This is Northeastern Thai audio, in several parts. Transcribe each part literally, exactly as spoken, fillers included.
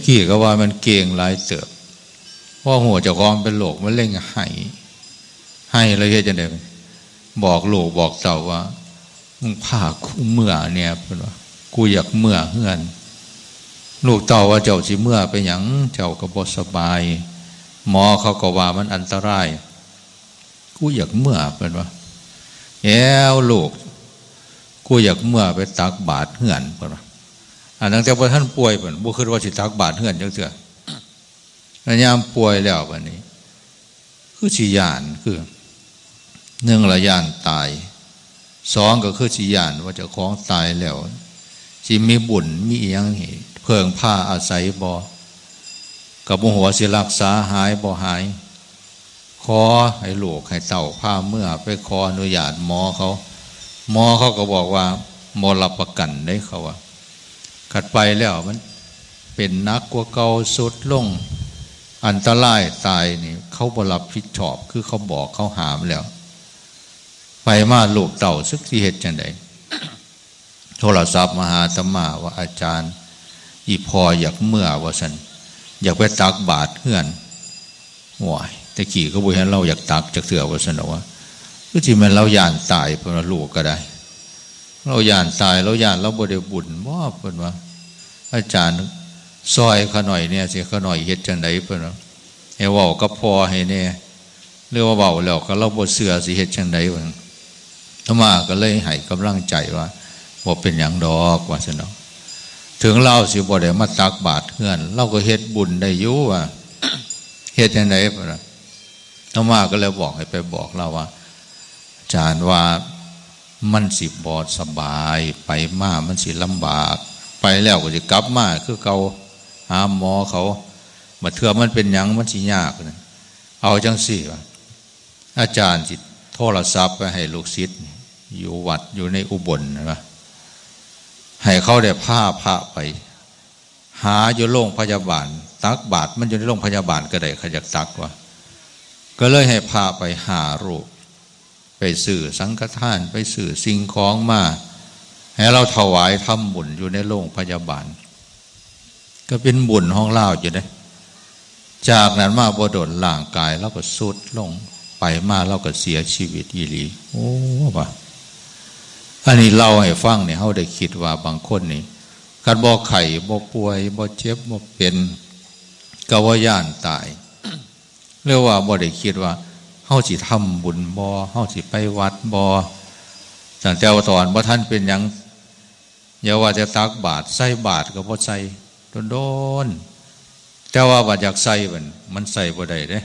กี้ก็ว่ามันเก่งหลายเติบ เพราะหัวเจ้าของเป็นโรคมะเร็งไห้ ไห้แล้วเฮ็ดจังได๋ บอกลูกบอกเต้าว่า มึงพากูเมือแหน่ เพิ่นว่า กูอยากเมือเฮือน ลูกเต้าว่า เจ้าสิเมือไปหยัง เจ้าก็บ่สบาย หมอเขาก็ว่ามันอันตราย กูอยากเมือ เพิ่นว่า แอ้วลูก กูอยากเมือไปตักบาตรเฮือน เพิ่นว่า อันตั้งแต่บ่ทันป่วย เพิ่นบ่คิดว่าสิตักบาตรเฮือนจักเทื่อ แล้วยามป่วยแล้วบัดนี้ คือสิย้าน คือ หนึ่งละย้านตาย สองก็คือสิย้านว่าเจ้าของตายแล้ว สิมีบุญมีอิหยังให้เพิ่งพาอาศัยบ่ ก็บ่ฮู้ว่าสิรักษาหายบ่หาย ขอให้ลูกให้เต้าพาเมือไปขออนุญาตหมอเขา หมอเขาก็บอกว่าบ่รับประกันเด้ เขาว่า คันไปแล้วมันเป็นหนักกว่าเก่า ทรุดลง อันตรายตายนี่ เขาบ่รับผิดชอบ คือเขาบอกเขาห้ามแล้ว ไปมาลูกเต้าจักสิเฮ็ดจังได๋ โทรศัพท์มาหาอาตมาว่า อาจารย์ อีพ่ออยากเมือ ว่าซั่น อยากไปตักบาตรเฮือน โอ้ย แต่กี้ก็บ่เห็นลาวอยากตักจักเทื่อ ว่าซั่นดอกว่า คือสิแม่นลาวย้านตาย เพิ่นว่า ลูกก็ได้ ลาวย้านตาย ลาวย้านลาวบ่ได้บุญบ่ เพิ่นว่า อาจารย์ซ่อยข้าน้อยแหน่ สิข้าน้อยเฮ็ดจังได๋ เพิ่นว่า ให้เว้ากับพ่อให้แหน่ หรือว่าเว้าแล้วก็ลาวบ่เชื่อ สิเฮ็ดจังได๋ ว่าซั่น อาตมาก็เลยให้กำลังใจว่า บ่เป็นหยังดอก ว่าซั่นดอก ถึงลาวสิบ่ได้มาตักบาตรเฮือน ลาวก็เฮ็ดบุญได้อยู่ ว่า เฮ็ดจังได๋ เพิ่นว่า อาตมาก็เลยบอกให้ไปบอกลาวว่า อาจารย์ว่ามันสิบ่สบาย ไปมามันสิลำบาก ไปแล้วก็สิกลับมาคือเก่า หาหมอเขา บัดเทื่อมันเป็นหยังมันสิยากนะ เอาจังซี่ว่า อาจารย์สิโทรศัพท์ไปให้ลูกศิษย์อยู่วัดอยู่ในอุบลนะ ให้เขาได้พาพระไป หาอยู่โรงพยาบาล ตักบาตรมันอยู่ในโรงพยาบาลก็ได้ เขาอยากตักว่า ก็เลยให้พาไปห้ารูป ไปซื้อสังฆทาน ไปซื้อสิ่งของมา ให้ลาวถวายทำบุญอยู่ในโรงพยาบาล ก็เป็นบุญของลาวอยู่เด้ จากนั้นมาบ่โดนร่างกายลาวก็ทรุดลง ไปมาลาวก็เสียชีวิตอีหลี โอ้ ว่า อันนี้เล่าให้ฟังนี่ เฮาได้คิดว่าบางคนนี่ คันบ่ไข้บ่ป่วยบ่เจ็บบ่เป็น ก็บ่ย้านตาย หรือว่าบ่ได้คิดว่าเฮาสิทำบุญบ่ เฮาสิไปวัดบ่ ตั้งแต่ตอนบ่ทันเป็นหยัง อย่าว่าแต่ตักบาตร ใส่บาตรก็บ่ใส่ โดนๆ แต่ว่าบัดอยากใส่บัดมันใส่บ่ได้เด้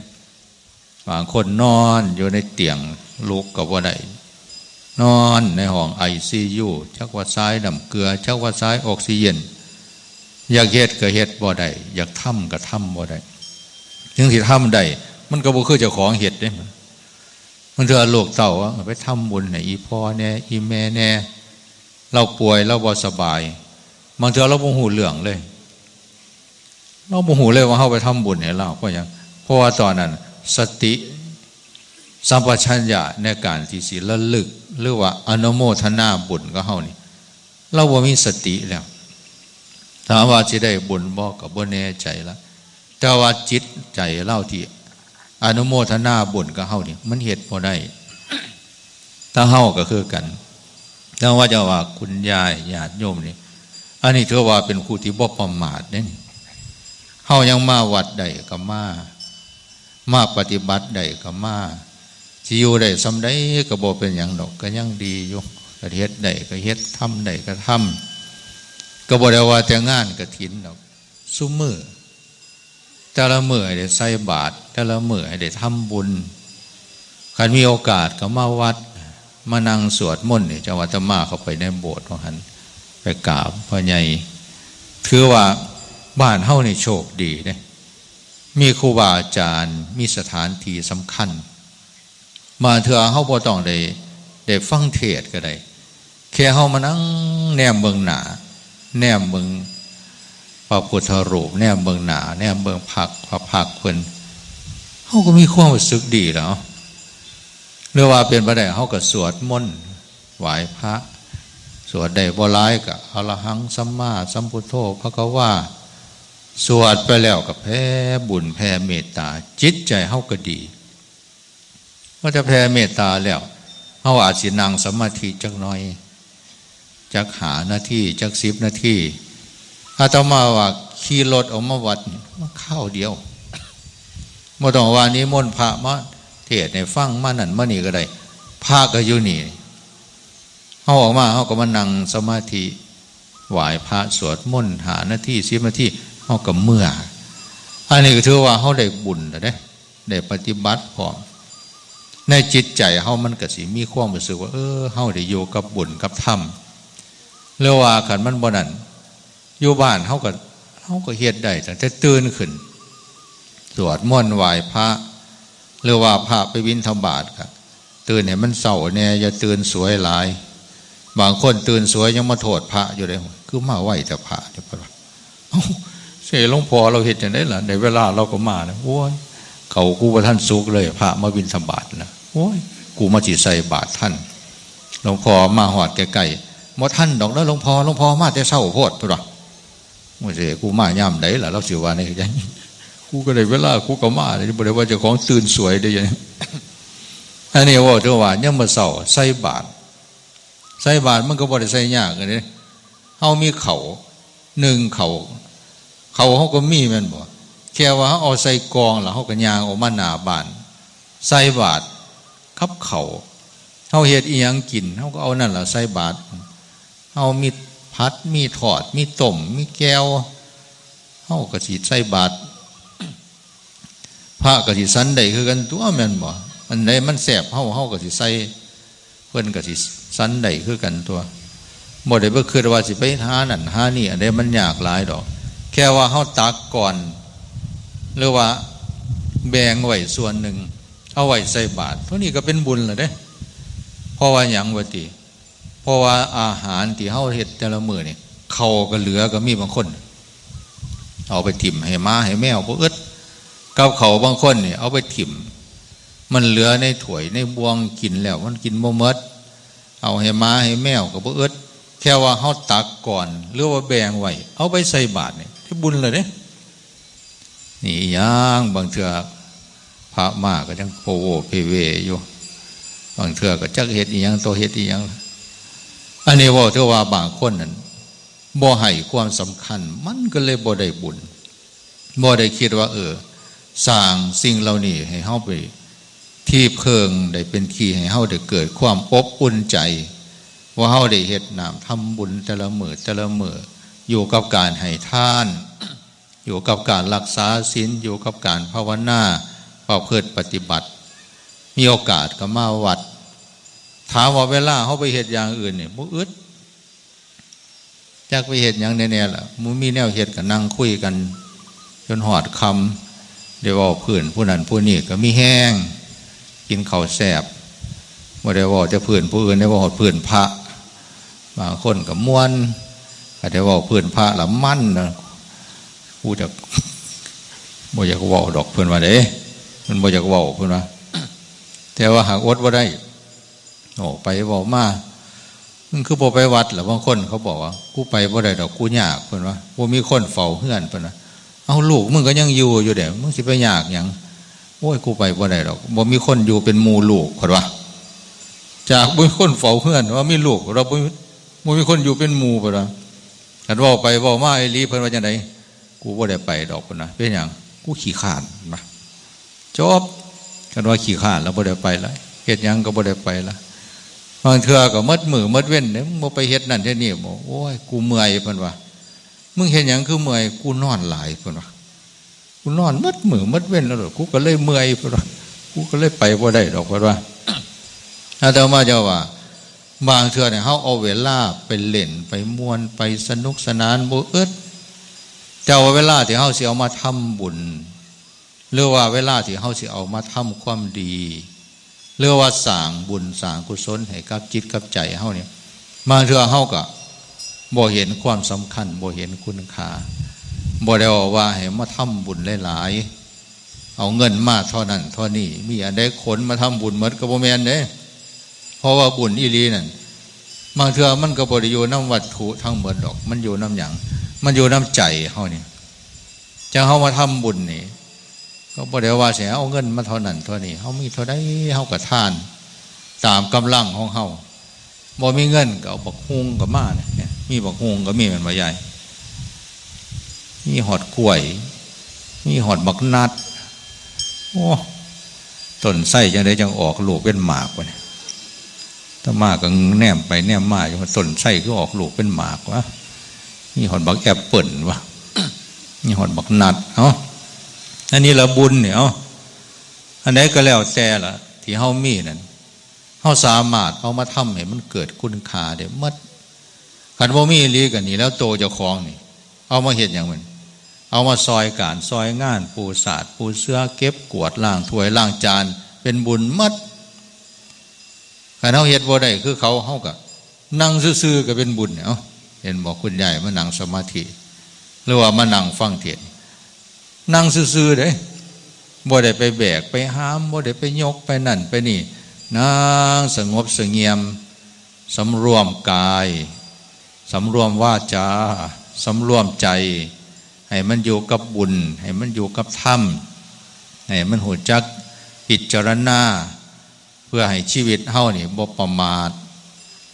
บางคนนอนอยู่ในเตียง ลุกก็บ่ได้ นอนในห้อง ไอซียู จักว่าสายน้ำเกลือ จักว่าสายออกซิเจน อยากเฮ็ดก็เฮ็ดบ่ได้ อยากทำก็ทำบ่ได้ ถึงสิทำได้ มันก็บ่คือเจ้าของเฮ็ดเด้ บางเทื่อลูกเต้าว่า ไปทำบุญให้อีพ่อแหน่ อีแม่แหน่ ลาวป่วย ลาวบ่สบาย บางเทื่อลาวบ่ฮู้เรื่องเลย ลาวบ่ฮู้เลยว่าเฮาไปทำบุญให้ลาว เพราะหยัง เพราะว่าตอนนั้นสติสัมปชัญญะในการที่สิระลึก หรือว่าอนุโมทนาบุญกับเฮานี่ ลาวบ่มีสติแล้ว ถามว่าสิได้บุญบ่ ก็บ่แน่ใจละ แต่ว่าจิตใจลาวที่อนุโมทนาบุญกับเฮานี่ มันเฮ็ดบ่ได้ แต่เฮาก็คือกัน แต่ว่าจะว่าคุณยายญาติโยมนี่ อันนี้ถือว่าเป็นผู้ที่บ่ประมาทเด้นี่ เฮายังมาวัดได้ก็มา มาปฏิบัติได้ก็มา สิอยู่ได้ส่ำใดก็บ่เป็นหยังดอก ก็ยังดีอยู่ ก็เฮ็ดได้ก็เฮ็ด ทำได้ก็ทำ ก็บ่ได้ว่าแต่งานกฐินดอก ซุมื้อ แต่ละมื้อให้ได้ใส่บาตร แต่ละมื้อให้ได้ทำบุญ คันมีโอกาสก็มาวัด มานั่งสวดมนต์นี่ จังว่าอาตมาเข้าไปในโบสถ์ว่าหั่น ไปกราบพ่อใหญ่ ถือว่าบ้านเฮานี่โชคดีเด้ มีครูบาอาจารย์ มีสถานที่สำคัญ บางเทื่อเฮาบ่ต้องได้ ได้ฟังเทศน์ก็ได้ แค่เฮามานั่งแนมเบิ่งหน้า แนมเบิ่งพระพุทธรูป แนมเบิ่งหน้า แนมเบิ่งพัก พระพักตร์เพิ่น เฮาก็มีความรู้สึกดีแล้ว หรือว่าเป็นไปได้ เฮาก็สวดมนต์ ไหว้พระ สวดได้บ่หลายก็ อะระหังสัมมาสัมพุทโธ ภะคะวา สวดไปแล้วก็แผ่บุญแผ่เมตตา จิตใจเฮาก็ดี พอจะแผ่เมตตาแล้ว เฮาอาจสินั่งสมาธิจักหน่อย จักห้านาที จักสิบนาที อาตมาว่าขี่รถออกมาวัดนี่ มันคราวเดียว บ่ต้องว่านิมนต์พระมาเทศน์ให้ฟัง มานั่นมานี่ก็ได้ พระก็อยู่นี่ เฮาออกมา เฮาก็มานั่งสมาธิ ไหว้พระ สวดมนต์ ห้านาที สิบนาที เฮาก็เมือ อันนี้ก็ถือว่าเฮาได้บุญแล้วเด้ ได้ปฏิบัติพร้อม ในจิตใจเฮามันก็สิมีความรู้สึกว่า เออ เฮาได้อยู่กับบุญกับธรรม หรือว่าคันมันบ่นั่น อยู่บ้านเฮาก็ เฮาก็เฮ็ดได้ตั้งแต่ตื่นขึ้น สวดมนต์ไหว้พระ หรือว่าพระไปบิณฑบาตก็ ตื่นให้มันเช้าแน่ อย่าตื่นสวยหลาย บางคนตื่นสวยยังมาโทษพระอยู่เลย คือมาไวแต่พระเนี่ย เพิ่นว่า เอ้า เสยหลวงพ่อเราเฮ็ดจั่งใดล่ะ ในเวลาเราก็มานะ โอ้ย เขากูบ่ทันสุกเลย พระมาบิณฑบาตนะ โอ้ย กูมาสิใส่บาตรทัน หลวงพ่อมาฮอดใกล้ๆ บ่ทันดอกเด้อหลวงพ่อ หลวงพ่อมาแต่เช้าโพด เพิ่นว่า โอ้ย เสยกูมายามใดล่ะ เราสิว่าในใจ กูก็ได้เวลา กูก็มาเลย บ่ได้ว่าเจ้าของตื่นสวยเด้อ อันนี้เว้าถึงว่า ยามมื้อเช้าใส่บาตร ใส่บาตรมันก็บ่ได้ใส่ยากเด้ เฮามีข้าวนึ่งข้าว ข้าวเฮาก็มีแม่นบ่ แค่ว่าเฮาเอาใส่กล่องแล้วเฮาก็ย่างออกมาหน้าบ้าน ใส่บาตรกับข้าว เฮาเฮ็ดอิหยังกิน เฮาก็เอานั่นล่ะใส่บาตร เฮามีผัด มีทอด มีต้ม มีแจ่ว เฮาก็สิใส่บาตร พระก็สิฉันได้คือกันตั๊วแม่นบ่ อันใดมันแซ่บเฮา เฮาก็สิใส่ เพิ่นก็สิฉันได้คือกันตั๊ว บ่ได้ไปคิดว่าสิไปหานั่นหานี่ อันใดมันยากหลายดอก แค่ว่าเฮาตักก่อน หรือว่าแบ่งไว้ส่วนหนึ่ง เอาไว้ใส่บาตร เท่านี้ก็เป็นบุญแล้วเด้ เพราะว่าหยังวะติ เพราะว่าอาหารที่เฮาเฮ็ดแต่ละมื้อนี่ ข้าวก็เหลือก็มีบางคน เอาไปถิ่มให้หมาให้แมวบ่อึด กับข้าวบางคนนี่เอาไปถิ่ม มันเหลือในถ้วยในบ่วงกินแล้ว มันกินบ่หมด เอาให้หมาให้แมวก็บ่อึด แค่ว่าเฮาตักก่อน หรือว่าแบ่งไว้ เอาไปใส่บาตรนี่ ได้บุญแล้วเด้ นี่อีหยัง บางเทื่อพระมาก็ยังโพโวเพเวอยู่ บางเทื่อก็จักเฮ็ดอีหยังต่อเฮ็ดอีหยัง อันนี้เว้าเถอะว่าบางคนนั่นบ่ให้ความสำคัญ มันก็เลยบ่ได้บุญ บ่ได้คิดว่า เออ สร้างสิ่งเหล่านี้ให้เฮาไปที่เพิ่ง ได้เป็นที่ให้เฮาได้เกิดความอบอุ่นใจ ว่าเฮาได้เฮ็ดน้ำทำบุญแต่ละมื้อแต่ละมื้อ อยู่กับการให้ทาน อยู่กับการรักษาศีล อยู่กับการภาวนา ประพฤติปฏิบัติ มีโอกาสก็มาวัด ถามว่าเวลาเฮาไปเฮ็ดอย่างอื่นนี่บ่อึด จักไปเฮ็ดหยังแน่ๆล่ะ บ่มีแนวเฮ็ดก็นั่งคุยกัน จนฮอดค่ำ ได้เว้าพื้นผู้นั้นผู้นี้ก็มีแฮง กินข้าวแซ่บ บ่ได้เว้าแต่พื้นผู้อื่น ได้เว้าฮอดพื้นพระ บางคนก็ม่วน ก็ได้เว้าพื้นพระละมันนะ กูจะ บ่อยากเว้าดอกเพิ่นว่าเด้ มันบ่อยากเว้าเพิ่นว่า แต่ว่าหากอดบ่ได้ เว้าไปเว้ามา มึงคือบ่ไปวัดล่ะ บางคนเขาบอกว่า กูไปบ่ได้ดอก กูยาก เพิ่นว่า บ่มีคนเฝ้าเฮือน เพิ่นว่า เอ้า ลูกมึงก็ยังอยู่อยู่เด้ มึงสิไปยากหยัง โอ้ย กูไปบ่ได้ดอก บ่มีคนอยู่เป็นหมู่ลูก เพิ่นว่า จากบ่มีคนเฝ้าเฮือน ว่ามีลูก เราบ่มี บ่มีคนอยู่เป็นหมู่ เพิ่นว่า คันเว้าไปเว้ามาอีหลี เพิ่นว่าจั่งใด กูบ่ได้ไปดอก เพิ่นว่า เป็นหยัง กูขี้คร้าน นะ จบ คันว่าขี้คร้านแล้วบ่ได้ไปละ เฮ็ดหยังก็บ่ได้ไปละ บางเทื่อก็หมดมื้อหมดเว็นเด้ มึงบ่ไปเฮ็ดนั่นเฮ็ดนี่ บอก โอ้ย กูเมื่อย เพิ่นว่า มึงเฮ็ดหยังคือเมื่อย กูนอนหลาย เพิ่นว่า กูนอนหมดมื้อหมดเว็นแล้วดอก กูก็เลยเมื่อย เพิ่นว่า กูก็เลยไปบ่ได้ดอก เพิ่นว่า อาตมาเจ้าว่า บางเทื่อเนี่ย เฮาเอาเวลาไปเล่น ไปม่วน ไปสนุกสนาน บ่อึด แต่ว่าเวลาที่เฮาสิเอามาทำบุญ หรือว่าเวลาที่เฮาสิเอามาทำความดี หรือว่าสร้างบุญสร้างกุศลให้กับจิตกับใจเฮาเนี่ย บางเทื่อเฮาก็บ่เห็นความสำคัญ บ่เห็นคุณค่า บ่ได้ว่าให้มาทำบุญหลายๆ เอาเงินมาเท่านั้นเท่านี้ มีอันใดขนมาทำบุญหมดก็บ่แม่นเด้ เพราะว่าบุญอีหลีนั่น บางเทื่อมันก็บ่ได้อยู่นำวัตถุทั้งหมดดอก มันอยู่นำหยัง มันอยู่นำใจเฮานี่ จั่งเฮามาทำบุญนี่ ก็บ่ได้ว่าสิเอาเงินมาเท่านั้นเท่านี้ เฮามีเท่าใดเฮาก็ทานตามกำลังของเฮา บ่มีเงินก็เอาบักฮุ่งก็มาเนี่ย มีบักฮุ่งก็มีแม่นบ่ยาย มีฮอดกล้วย มีฮอดบักนัด โอ้ ต้นไทรจั่งใดจั่งออกลูกเป็นหมากวะเนี่ย อาตมาก็แนมไปแนมมาอยู่ ต้นไทรคือออกลูกเป็นหมากวะ มีฮอดบักแอปเปิ้ลวะ มีฮอดบักนัด เอ้า อันนี้ละบุญเนี่ย เอ้า อันใดก็แล้วแต่ละที่เฮามีนั่น เฮาสามารถเอามาทำให้มันเกิดคุณค่าได้หมด คันบ่มีอีหลีก็นี่แล้วโตเจ้าของนี่ เอามาเฮ็ดหยังมัน เอามาซอยการซอยงาน ปูสาดปูเสื่อ เก็บกวาด ล้างถ้วยล้างจาน เป็นบุญหมด คันเฮาเฮ็ดบ่ได้คือเขา เฮาก็นั่งซื่อๆก็เป็นบุญเนี่ย เอ้า เห็นบ่ คุณยายมานั่งสมาธิ หรือว่ามานั่งฟังเทศน์ นั่งซื่อๆเด้ บ่ได้ไปแบกไปหาม บ่ได้ไปยกไปนั่นไปนี่ นั่งสงบเสงี่ยม สำรวมกาย สำรวมวาจา สำรวมใจ ให้มันอยู่กับบุญ ให้มันอยู่กับธรรม ให้มันฮู้จักพิจารณา เพื่อให้ชีวิตเฮานี่บ่ประมาท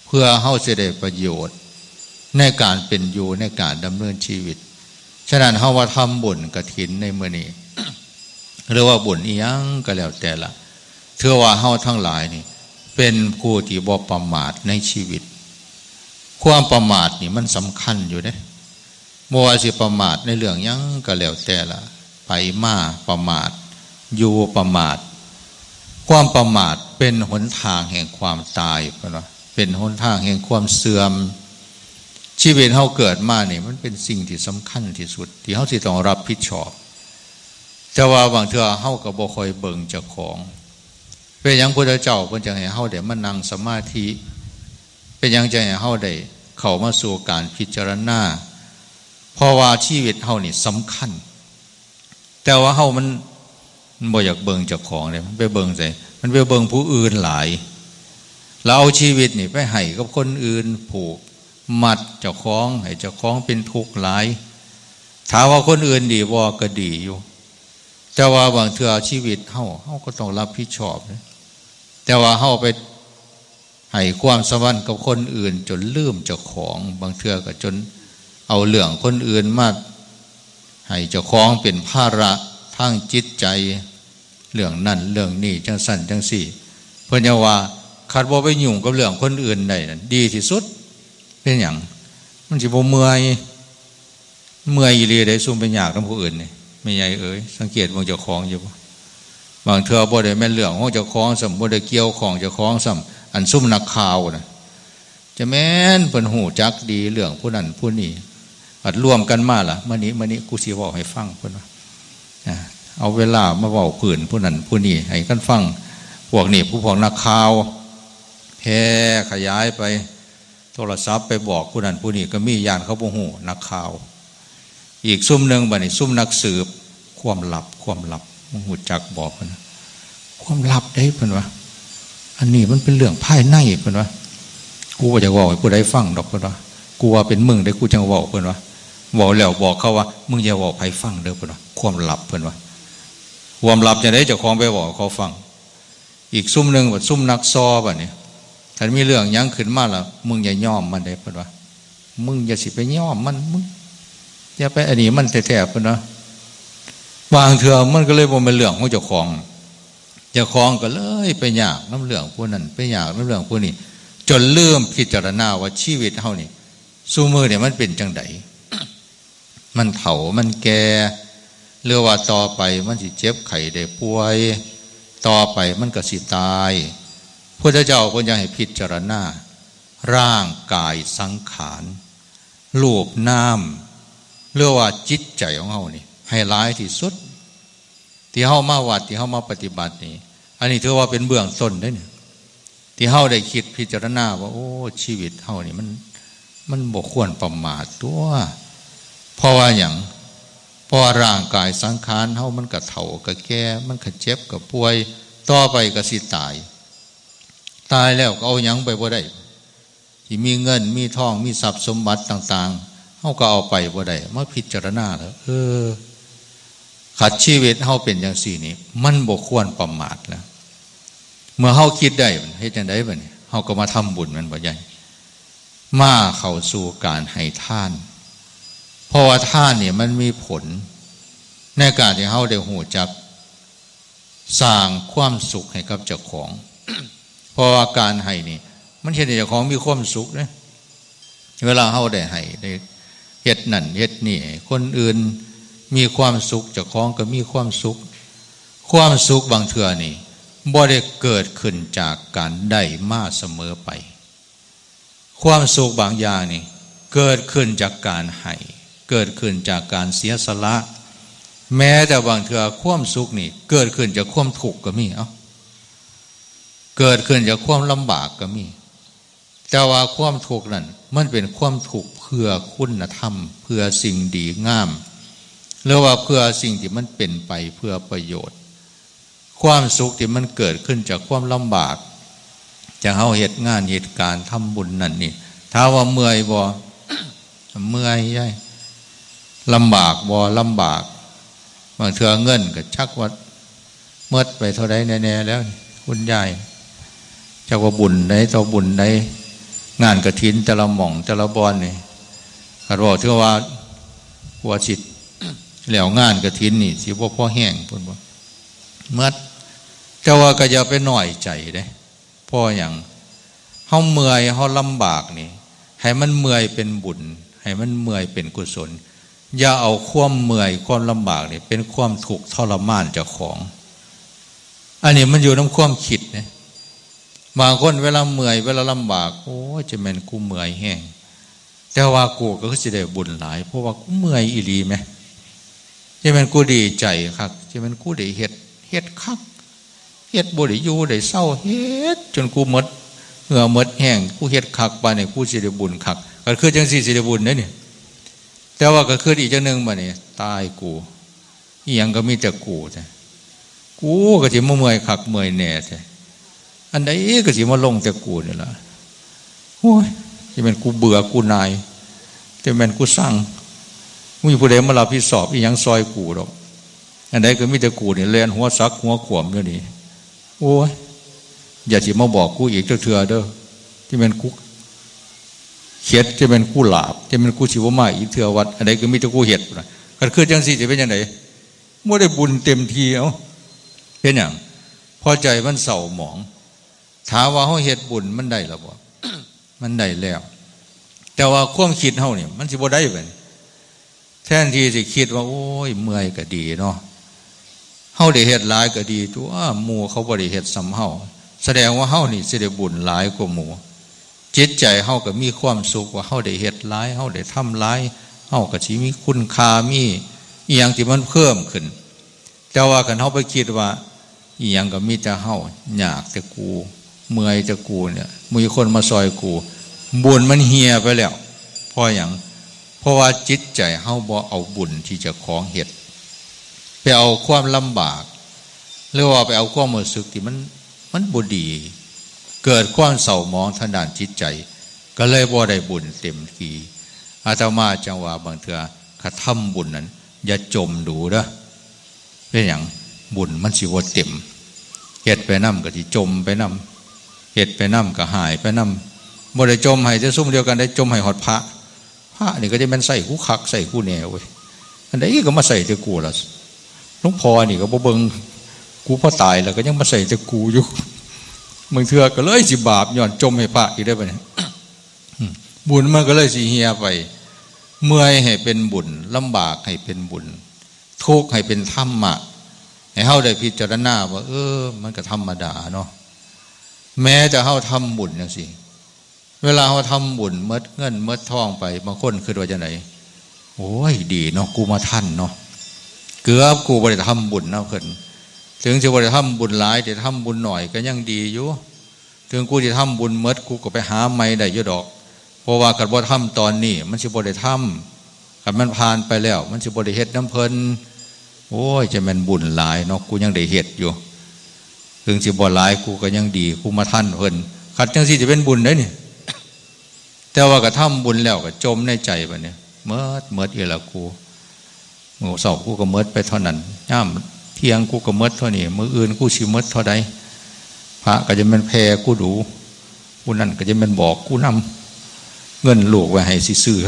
เพื่อเฮาสิได้ประโยชน์ในการเป็นอยู่ ในการดำเนินชีวิต ฉะนั้นเฮาว่าทำบุญกฐินในมื้อนี้ หรือว่าบุญอีหยังก็แล้วแต่ละ ถือว่าเฮาทั้งหลายนี่เป็นผู้ที่บ่ประมาทในชีวิต ความประมาทนี่มันสำคัญอยู่เด้ บ่ว่าสิประมาทในเรื่องหยังก็แล้วแต่ละ ไปมาประมาท อยู่ประมาท ความประมาทเป็นหนทางแห่งความตาย เพิ่นว่า เป็นหนทางแห่งความเสื่อม ชีวิตเฮาเกิดมานี่มันเป็นสิ่งที่สำคัญที่สุด ที่เฮาสิต้องรับผิดชอบ แต่ว่าบางเทื่อเฮาก็บ่ค่อยเบิ่งเจ้าของ เป็นหยังพุทธเจ้าเพิ่นจั่งให้เฮาได้มานั่งสมาธิ เป็นหยังจั่งให้เฮาได้เข้ามาสู่การพิจารณา เพราะว่าชีวิตเฮานี่สำคัญ แต่ว่าเฮามัน มันบ่อยากเบิ่งเจ้าของเลย มันไปเบิ่งไส มันไปเบิ่งผู้อื่นหลาย แล้วเอาชีวิตนี่ไปให้กับคนอื่น ผูกมัดเจ้าของ ให้เจ้าของเป็นทุกข์หลาย ถามว่าคนอื่นดีบ่ ก็ดีอยู่ แต่ว่าบางเทื่อชีวิตเฮา เฮาก็ต้องรับผิดชอบนะ แต่ว่าเฮาไปให้ความสำคัญกับคนอื่นจนลืมเจ้าของ บางเทื่อก็จนเอาเรื่องคนอื่นมาให้เจ้าของเป็นภาระทางจิตใจ เรื่องนั่นเรื่องนี้จั่งซั่นจั่งซี้ เพิ่นยังว่า คันบ่ไปยุ่งกับเรื่องคนอื่นได้นั่นดีที่สุด เป็นหยัง มันสิบ่เมื่อย เมื่อยอีหลีเด้ ซุมไปยากนำผู้อื่นนี่ แม่ใหญ่เอ๋ย สังเกตเบิ่งเจ้าของอยู่บ่ บางเทื่อบ่ได้แม่นเรื่องของเจ้าของซ้ำ บ่ได้เกี่ยวข้องเจ้าของซ้ำ อันซุมนักข่าวน่ะ จะแม่นเพิ่นฮู้จักดีเรื่องผู้นั้นผู้นี้ บัดรวมกันมาล่ะ มื้อนี้ มื้อนี้กูสิเว้าให้ฟัง เพิ่นว่า อ่า เอาเวลามาเว้าพื้นผู้นั้นผู้นี้ให้กันฟัง พวกนี้ ผู้พวกนักข่าว แผ่ขยายไป โทรศัพท์ไปบอกผู้นั้นผู้นี้ก็มี ย้านเขาบ่ฮู้ นักข่าว อีกซุมหนึ่งบัดนี้ ซุมนักสืบ ความลับ ความลับ มึงฮู้จักบ่ เพิ่นว่า ความลับเด้ เพิ่นว่า อันนี้มันเป็นเรื่องภายใน เพิ่นว่า กูบ่อยากเว้าให้ผู้ใดฟังดอก เพิ่นว่า กูว่าเป็นมึงเด้ กูจั่งเว้า เพิ่นว่า เว้าแล้วบอกเขาว่า มึงอย่าเว้าไผฟังเด้อ เพิ่นว่า ความลับ เพิ่นว่า ความลับจั่งใด เจ้าของไปเว้าให้เขาฟัง อีกซุมหนึ่งบัดซุมนักซอบัดนี้ คันมีเรื่องหยังขึ้นมาล่ะ มึงอย่ายอมมันเด้ เพิ่นว่า มึงอย่าสิไปยอมมัน มึงอย่าไปอันนี้มันแท้ๆ เพิ่นว่า บางเทื่อมันก็เลยบ่แม่นเรื่องของเจ้าของ เจ้าของก็เลยไปยากนำเรื่องผู้นั้น ไปยากนำเรื่องผู้นี้ จนลืมพิจารณาว่าชีวิตเฮานี่ ซุมื้อนี่มันเป็นจั่งใด มันเฒ่า มันแก่ หรือว่าต่อไปมันสิเจ็บไข้ได้ป่วย ต่อไปมันก็สิตาย พุทธเจ้าเพิ่นยังให้พิจารณา ร่างกายสังขาร รูปนาม หรือว่าจิตใจของเฮานี่ ให้หลายที่สุด ที่เฮามาวัด ที่เฮามาปฏิบัตินี่ อันนี้ถือว่าเป็นเบื้องต้นเด้เนี่ย ที่เฮาได้คิดพิจารณาว่า โอ้ ชีวิตเฮานี่มัน มันบ่ควรประมาทตั๊ว เพราะว่าหยัง เพราะว่าร่างกายสังขารเฮามันก็เฒ่าก็แก่ มันก็เจ็บก็ป่วย ต่อไปก็สิตาย ตายแล้วก็เอาหยังไปบ่ได้ ที่มีเงินมีทองมีทรัพย์สมบัติต่างๆ เฮาก็เอาไปบ่ได้ มาพิจารณาแล้ว เออ คันชีวิตเฮาเป็นจั่งซี้นี่ มันบ่ควรประมาทแล้ว เมื่อเฮาคิดได้ เฮ็ดจั่งใดบัดนี้ เฮาก็มาทำบุญ แม่นบ่ยาย มาเข้าสู่การให้ทาน เพราะว่าทานนี่มันมีผล ในการที่เฮาได้รู้จักสร้างความสุขให้กับเจ้าของ เพราะว่าการให้นี่ มันเฮ็ดให้เจ้าของมีความสุขเด้ เวลาเฮาได้ให้ ได้เฮ็ดนั่นเฮ็ดนี่ให้คนอื่นมีความสุข เจ้าของก็มีความสุข ความสุขบางเทื่อนี่ บ่ได้เกิดขึ้นจากการได้มาเสมอไป ความสุขบางอย่างนี่ เกิดขึ้นจากการให้ เกิดขึ้นจากการเสียสละ แม้แต่บางเทื่อความสุขนี่ เกิดขึ้นจากความทุกข์ก็มี เอ้า เกิดขึ้นจากความลำบากก็มี แต่ว่าความทุกข์นั่น มันเป็นความทุกข์เพื่อคุณธรรม เพื่อสิ่งดีงาม หรือว่าเพื่อสิ่งที่มันเป็นไปเพื่อประโยชน์ ความสุขที่มันเกิดขึ้นจากความลำบาก จากเฮาเฮ็ดงานเฮ็ดการทำบุญนั่นนี่ ถามว่าเมื่อยบ่ เมื่อยยาย ลำบากบ่ ลำบาก บางเทื่อเงินก็จักว่าหมดไปเท่าใดแน่ๆแล้ว คุณยาย จักว่าบุญใดต่อบุญใด งานกฐินแต่ละหม่องแต่ละบ่อนนี่ คันเว้าถึงว่ากว่าสิแล้วงานกฐินนี่ สิบ่พอแฮง เพิ่นว่าหมด แต่ว่าก็อย่าไปน้อยใจเด้ เพราะหยัง เฮาเมื่อย เฮาลำบากนี่ ให้มันเมื่อยเป็นบุญ ให้มันเมื่อยเป็นกุศล อย่าเอาความเมื่อย ความลำบากนี่ เป็นความทุกข์ทรมานเจ้าของ อันนี้มันอยู่นำความคิดเด้ บางคนเวลาเมื่อย เวลาลำบาก โอ้ย จะแม่นกูเมื่อยแฮง แต่ว่ากูก็คือสิได้บุญหลาย เพราะว่ากูเมื่อยอีหลีแหม จะแม่นกูดีใจคัก จะแม่นกูได้เฮ็ด เฮ็ดคัก เฮ็ดบ่ได้อยู่ได้เซา เฮ็ดจนกูหมดเหงื่อหมดแฮง กูเฮ็ดคักปานนี้ กูสิได้บุญคัก ก็คือจั่งซี้สิได้บุญเด้นี่ แต่ว่าก็คืออีกจั่งหนึ่งบัดนี้ ตายกู อีหยังก็มีแต่กูแท้ กูก็สิมาเมื่อยคักเมื่อยแน่แท้ อันใดก็สิมาลงแต่กูนี่ล่ะ โอ้ย จะแม่นกูเบื่อกูหน่าย จะแม่นกูซัง บ่มีผู้ใดมารับผิดชอบอีหยังซอยกูดอก อันใดก็มีแต่กูนี่แล่นหัวสักหัวขวมอยู่นี่ โอ้ย อย่าสิมาบอกกูอีกจักเทื่อเด้อ จะแม่นกูเข็ด จะแม่นกูหลาบ จะแม่นกูสิบ่มาอีกเทื่อวัด อันใดก็มีแต่กูเฮ็ดพุ้นน่ะ คันคือจั่งซี้สิเป็นจั่งใด บ่ได้บุญเต็มที่ เอ้า เป็นหยัง เพราะใจมันเศร้าหมอง ถามว่าเฮาเฮ็ดบุญมันได้แล้วบ่ มันได้แล้ว แต่ว่าความคิดเฮานี่ มันสิบ่ได้บัดนี้ แทนที่สิคิดว่า โอ้ย เมื่อยก็ดีเนาะ เฮาได้เฮ็ดหลายก็ดีตั่ว หมู่เขาบ่ได้เฮ็ดส่ำเฮา แสดงว่าเฮานี่สิได้บุญหลายกว่าหมู่ จิตใจเฮาก็มีความสุขว่าเฮาได้เฮ็ดหลาย เฮาได้ทำหลาย เฮาก็สิมีคุณค่า มีอีหยังที่มันเพิ่มขึ้น แต่ว่าคันเฮาไปคิดว่า อีหยังก็มีแต่เฮา ยากแต่กู เมื่อยแต่กูเนี่ย บ่มีคนมาซอยกู บุญมันเหี่ยไปแล้ว เพราะหยัง เพราะว่าจิตใจเฮาบ่เอาบุญที่เจ้าของเฮ็ด ไปเอาความลำบาก หรือว่าไปเอาความรู้สึกที่มัน มันบ่ดี เกิดความเศร้าหมองทางด้านจิตใจ ก็เลยบ่ได้บุญเต็มที่ อาตมาจั่งว่าบางเทื่อ คันทำบุญนั้น อย่าจ่มดูเด้อ เป็นหยัง บุญมันสิบ่เต็ม เฮ็ดไปนำก็สิจ่มไปนำ เฮ็ดไปนำก็หายไปนำ บ่ได้จ่มให้แต่ซุมเดียวกันเด้ จ่มให้ฮอดพระ พระนี่ก็จะแม่นใส่กูคักใส่กูแน่เว้ย อันใดก็มาใส่แต่กูล่ะ หลวงพ่อนี่ก็บ่เบิ่งกู พอตายแล้วก็ยังมาใส่แต่กูอยู่ บางเทื่อก็เลยสิบาปย้อนจ่มให้พระอีกเด้อบัดนี้ บุญมันก็เลยสิเหี่ยไป เมื่อยให้เป็นบุญ ลำบากให้เป็นบุญ ทุกข์ให้เป็นธรรมะ ให้เฮาได้พิจารณาว่า เออ มันก็ธรรมดาเนาะ แม้แต่เฮาทำบุญจั่งซี้ เวลาเฮาทำบุญหมดเงินหมดทองไป บางคนคิดว่าจั่งใด โอ้ย ดีเนาะ กูมาทันเนาะ เกือบกูบ่ได้ทำบุญนำเพิ่น ถึงสิบ่ได้ทำบุญหลาย แต่ทำบุญหน่อยก็ยังดีอยู่ ถึงกูสิทำบุญหมด กูก็ไปหาใหม่ได้อยู่ดอก เพราะว่าคันบ่ทำตอนนี้ มันสิบ่ได้ทำ คันมันผ่านไปแล้ว มันสิบ่ได้เฮ็ดนำเพิ่น โอ้ย จะแม่นบุญหลายเนาะ กูยังได้เฮ็ดอยู่ ถึงสิบ่หลาย กูก็ยังดี กูมาทันเพิ่น คันจั่งซี้สิเป็นบุญเด้นี่ แต่ว่าก็ทำบุญแล้วก็จ่มในใจบัดนี้ หมด หมดอีกแล้วกู มื้อเช้ากูก็หมดไปเท่านั้น ยามเที่ยงกูก็หมดเท่านี้ มื้ออื่นกูสิหมดเท่าใด พระก็จะแม่นแผ่กูดู ผู้นั้นก็จะแม่นบอกกูนำ เงินลูกไว้ให้สิซื้อ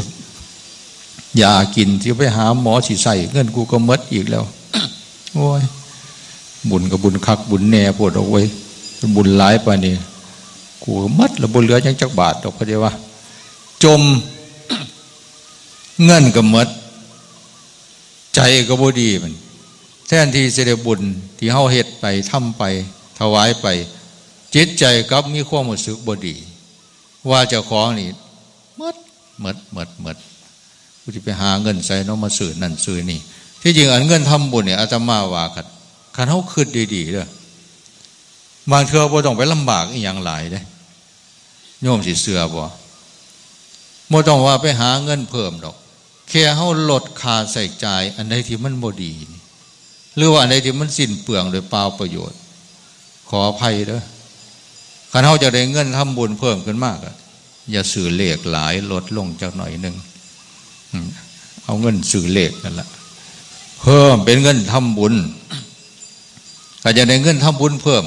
ยากิน สิไปหาหมอสิใช้ เงินกูก็หมดอีกแล้ว โอ้ย บุญก็บุญคักบุญแน่โพดดอกเว้ย บุญหลายปานนี้ กูก็หมดแล้ว บ่เหลือหยังจักบาทดอก เข้าใจว่า จม เงินก็หมด ใจก็บ่ดีมัน แทนที่สิได้บุญที่เฮาเฮ็ดไป ทำไป ถวายไป จิตใจกลับมีความรู้สึกบ่ดี ว่าเจ้าของนี่หมด หมด หมด หมด กูสิไปหาเงินใสเนาะ มาซื้อนั่นซื้อนี่ ที่จริงอันเงินทำบุญเนี่ย อาตมาว่าคัน คันเฮาคิดดีๆเด้อ บางเทื่อบ่ต้องไปลำบากอีหยังหลายเด้ โยมสิเชื่อบ่ บ่ต้องว่าไปหาเงินเพิ่มดอก แค่เฮาลดค่าใช้จ่ายอันใดที่มันบ่ดีนี่ หรือว่าอันใดที่มันสิ้นเปลืองโดยเปล่าประโยชน์ ขออภัยเด้อ คันเฮาจะได้เงินทำบุญเพิ่มขึ้นมากอะ อย่าซื้อเลขหลาย ลดลงจักหน่อยหนึ่ง อืม เอาเงินซื้อเลขนั่นละ เพิ่มเป็นเงินทำบุญ ก็จะได้เงินทำบุญเพิ่ม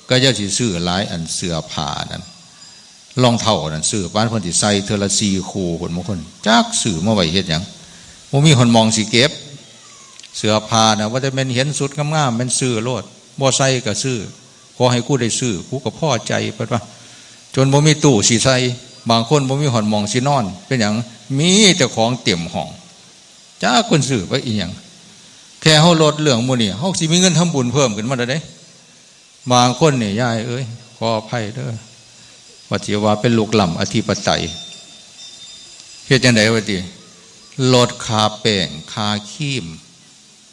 ก็จะสิซื้อหลายอัน เสื้อผ้านั่น รองเท้านั่น ซื้อปานเพิ่นสิใส่เทื่อละสี่คู่ คนบางคนจักซื้อมาไว้เฮ็ดหยัง บ่มีหนหม่องสิเก็บ เสื้อผ้านะ ว่าแต่แม่นเห็นชุดงามๆ แม่นซื้อโลด บ่ใส่ก็ซื้อ ขอให้กูได้ซื้อ กูก็พอใจ เพิ่นว่า จนบ่มีตู้สิใส่ บางคนบ่มีหนหม่องสินอน เป็นหยัง มีแต่ของเต็มห้อง จักเพิ่นซื้อไปอีหยัง แค่เฮาลดเรื่องหมู่นี้ เฮาสิมีเงินทำบุญเพิ่มขึ้นมาแล้วเด้ บางคนนี่ ยายเอ้ย ขออภัยเด้อ ว่าสิว่าเป็นลูกหล้ำอธิปไตย เฮ็ดจั่งใดวะติ ลดค่าแป้ง ค่าครีม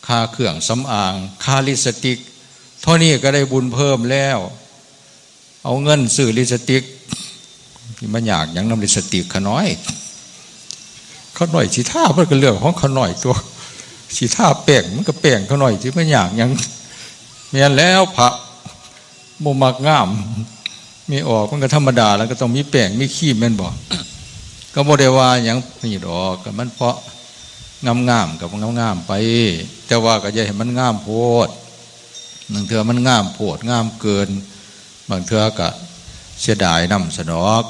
ค่าเครื่องสำอาง ค่าลิปสติก เท่านี้ก็ได้บุญเพิ่มแล้ว เอาเงินซื้อลิปสติก สิมายากหยังนำลิปสติกข้าน้อย ข้าน้อยสิทามันก็เรื่องของข้าน้อยตัว สิทาแป้งมันก็แป้งข้าน้อย สิมายากหยัง แม่นแล้วพระบ่มักงาม มีออกมันก็ธรรมดา แล้วก็ต้องมีแป้งมีครีมแม่นบ่ ก็บ่ได้ว่าหยังนี่ดอก ก็มันเพราะงามๆ ก็งามๆ ไป แต่ว่าก็อย่าให้มันงามโพด บางเทื่อมันงามโพดงามเกิน บางเทื่อก็เสียดายนำซะดอก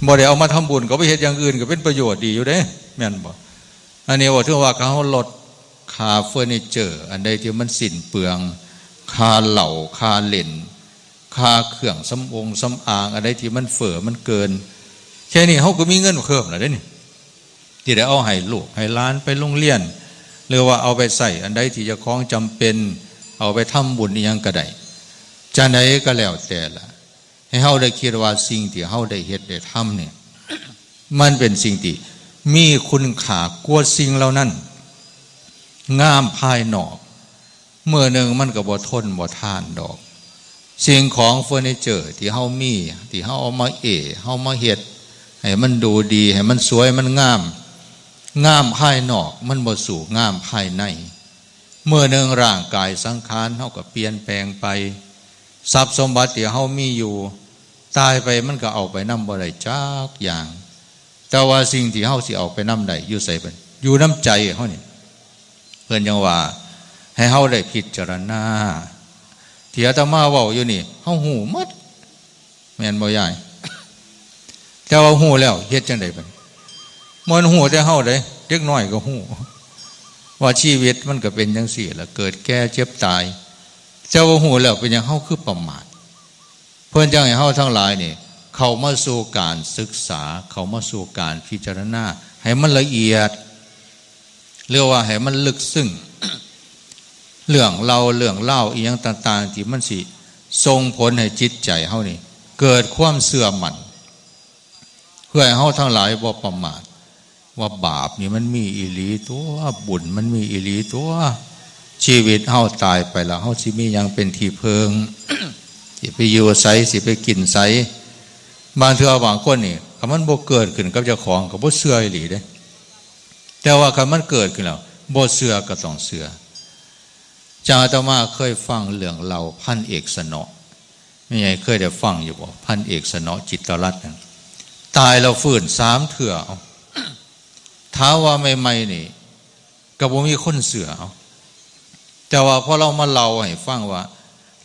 บ่ได้เอามาทำบุญ ก็ไปเฮ็ดอย่างอื่นก็เป็นประโยชน์ดีอยู่เด้ แม่นบ่ อันนี้ว่าถือว่าเขาลดค่าเฟอร์นิเจอร์ อันใดที่มันสิ้นเปลือง ค่าเหล้า ค่าเล่น ค่าเครื่องสำองสำอาง อันใดที่มันเฟ้อมันเกิน แค่นี้เขาก็มีเงินเพิ่มแล้วเด้นี่ ที่ได้เอาให้ลูกให้หลานไปโรงเรียน หรือว่าเอาไปใช้อันใดที่เจ้าของจำเป็น เอาไปทำบุญอิหยังก็ได้ จั่งใดก็แล้วแต่ละ ให้เฮาได้คิดว่าสิ่งที่เฮาได้เฮ็ดได้ทำเนี่ย มันเป็นสิ่งที่มีคุณค่ากว่าสิ่งเหล่านั้น งามภายนอก มื้อหนึ่งมันก็บ่ทนบ่ทานดอก สิ่งของเฟอร์นิเจอร์ที่เฮามี ที่เฮาเอามาเอ้ เฮามาเฮ็ด ให้มันดูดี ให้มันสวย มันงาม งามภายนอก มันบ่สู้งามภายใน มื้อหนึ่งร่างกายสังขารเฮาก็เปลี่ยนแปลงไป ทรัพย์สมบัติที่เฮามีอยู่ ตายไปมันก็เอาไปนำบ่ได้จักอย่าง แต่ว่าสิ่งที่เฮาสิเอาไปนำได้อยู่ไสบัด อยู่นำใจเฮานี่ เพิ่นจั่งว่า ให้เฮาได้พิจารณา ที่อาตมาเว้าอยู่นี่ เฮาฮู้หมด แม่นบ่ยาย แต่ว่าฮู้แล้วเฮ็ดจั่งใดบัด บ่ฮู้แต่เฮาเด้ เด็กน้อยก็ฮู้ ว่าชีวิตมันก็เป็นจั่งซี้ล่ะ เกิดแก่เจ็บตาย แต่ว่าฮู้แล้วเป็นหยังเฮาคือประมาท เพิ่นจั่งให้เฮาทั้งหลายนี่ เข้ามาสู่การศึกษา เข้ามาสู่การพิจารณา ให้มันละเอียด เรียกว่าให้มันลึกซึ้ง เรื่องเล่าเรื่องเล่าอีหยังต่างๆ ที่มันสิส่งผลให้จิตใจเฮานี่ เกิดความเชื่อมั่น เพื่อให้เฮาทั้งหลายบ่ประมาท ว่าบาปนี่มันมีอีหลีตัว บุญมันมีอีหลีตัว ชีวิตเฮาตายไปแล้ว เฮาสิมีหยังเป็นที่เพิ่ง สิไปอยู่ไส สิไปกินไส บางเทื่อบางคนนี่ คันมันบ่เกิดขึ้นกับเจ้าของ ก็บ่เชื่ออีหลีเด้ แต่ว่าคันมันเกิดขึ้นแล้ว บ่เชื่อก็ต้องเชื่อ จั่งอาตมาเคยฟังเรื่องเล่าพันเอกสนอ แม่ใหญ่เคยได้ฟังอยู่บ่ พันเอกสนอจิตรรัตน์นั่น ตายแล้วฟื้นสามเทื่อ เอา ถามว่าใหม่ๆนี่ ก็บ่มีคนเชื่อเอา แต่ว่าพอลาวมาเล่าให้ฟังว่า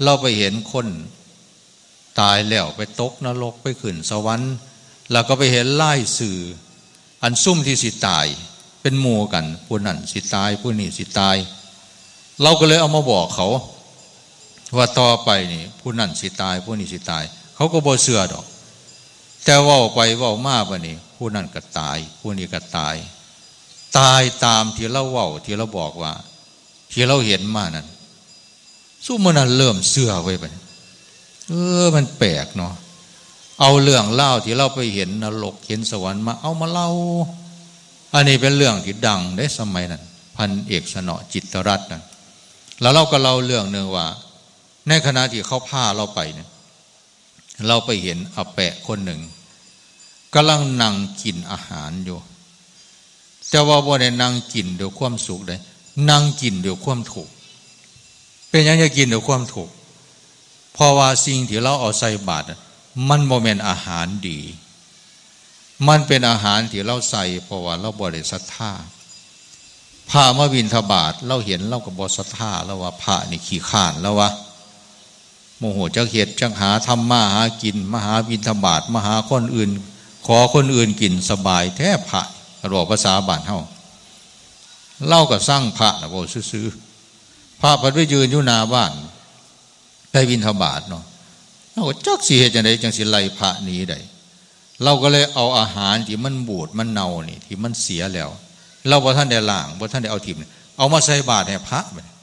ลาวไปเห็นคนตายแล้วไปตกนรกไปขึ้นสวรรค์ แล้วก็ไปเห็นรายชื่อ อันซุมที่สิตาย เป็นหมู่กัน ผู้นั้นสิตาย ผู้นี้สิตาย ลาวก็เลยเอามาบอกเขา ว่าต่อไปนี่ ผู้นั้นสิตาย ผู้นี้สิตาย เขาก็บ่เชื่อดอก แต่เว้าไปเว้ามาบัดนี้ ผู้นั้นก็ตาย ผู้นี้ก็ตาย ตายตามที่ลาวเว้า ที่ลาวบอกว่า ที่ลาวเห็นมานั่น ซุมหมู่นั้นเริ่มเชื่อไว้บัดนี้ เออ มันแปลกเนาะ เอาเรื่องราวที่ลาวไปเห็นนรกเห็นสวรรค์มาเอามาเล่า อันนี้เป็นเรื่องที่ดังเด้สมัยนั้น พันเอกสนอจิตรรัตน์นั่น แล้วลาวก็เล่าเรื่องหนึ่งว่า ในขณะที่เขาพาลาวไปเนี่ย ลาวไปเห็นอาแปะคนหนึ่ง กำลังนั่งกินอาหารอยู่ แต่ว่าบ่ได้นั่งกินด้วยความสุขเด้ นั่งกินด้วยความทุกข์ เป็นหยังจะกินด้วยความทุกข์ เพราะว่าสิ่งที่ลาวเอาใส่บาตรน่ะ มันบ่แม่นอาหารดี มันเป็นอาหารที่ลาวใส่ เพราะว่าลาวบ่ได้ศรัทธา พระมาบิณฑบาต ลาวเห็นลาวก็บ่ศรัทธา ลาวว่าพระนี่ขี้คร้าน ลาวว่า โมโหจักเฮ็ดจักหา ทำมาหากิน มาหาบิณฑบาต มาหาคนอื่น ขอคนอื่นกิน สบายแท้พระ เว้าภาษาบ้านเฮา ลาวก็ซังพระน่ะ เว้าซื่อๆ พระเพิ่นไปยืนอยู่หน้าบ้าน ไปบิณฑบาตเนาะ ลาวก็จักสิเฮ็ดจั่งใดจั่งสิไล่พระหนีได้ ลาวก็เลยเอาอาหารที่มันบูดมันเน่านี่ ที่มันเสียแล้ว ลาวบ่ทันได้ล้าง บ่ทันได้เอาถิ่มนี่ เอามาใส่บาตรให้พระบัดนี้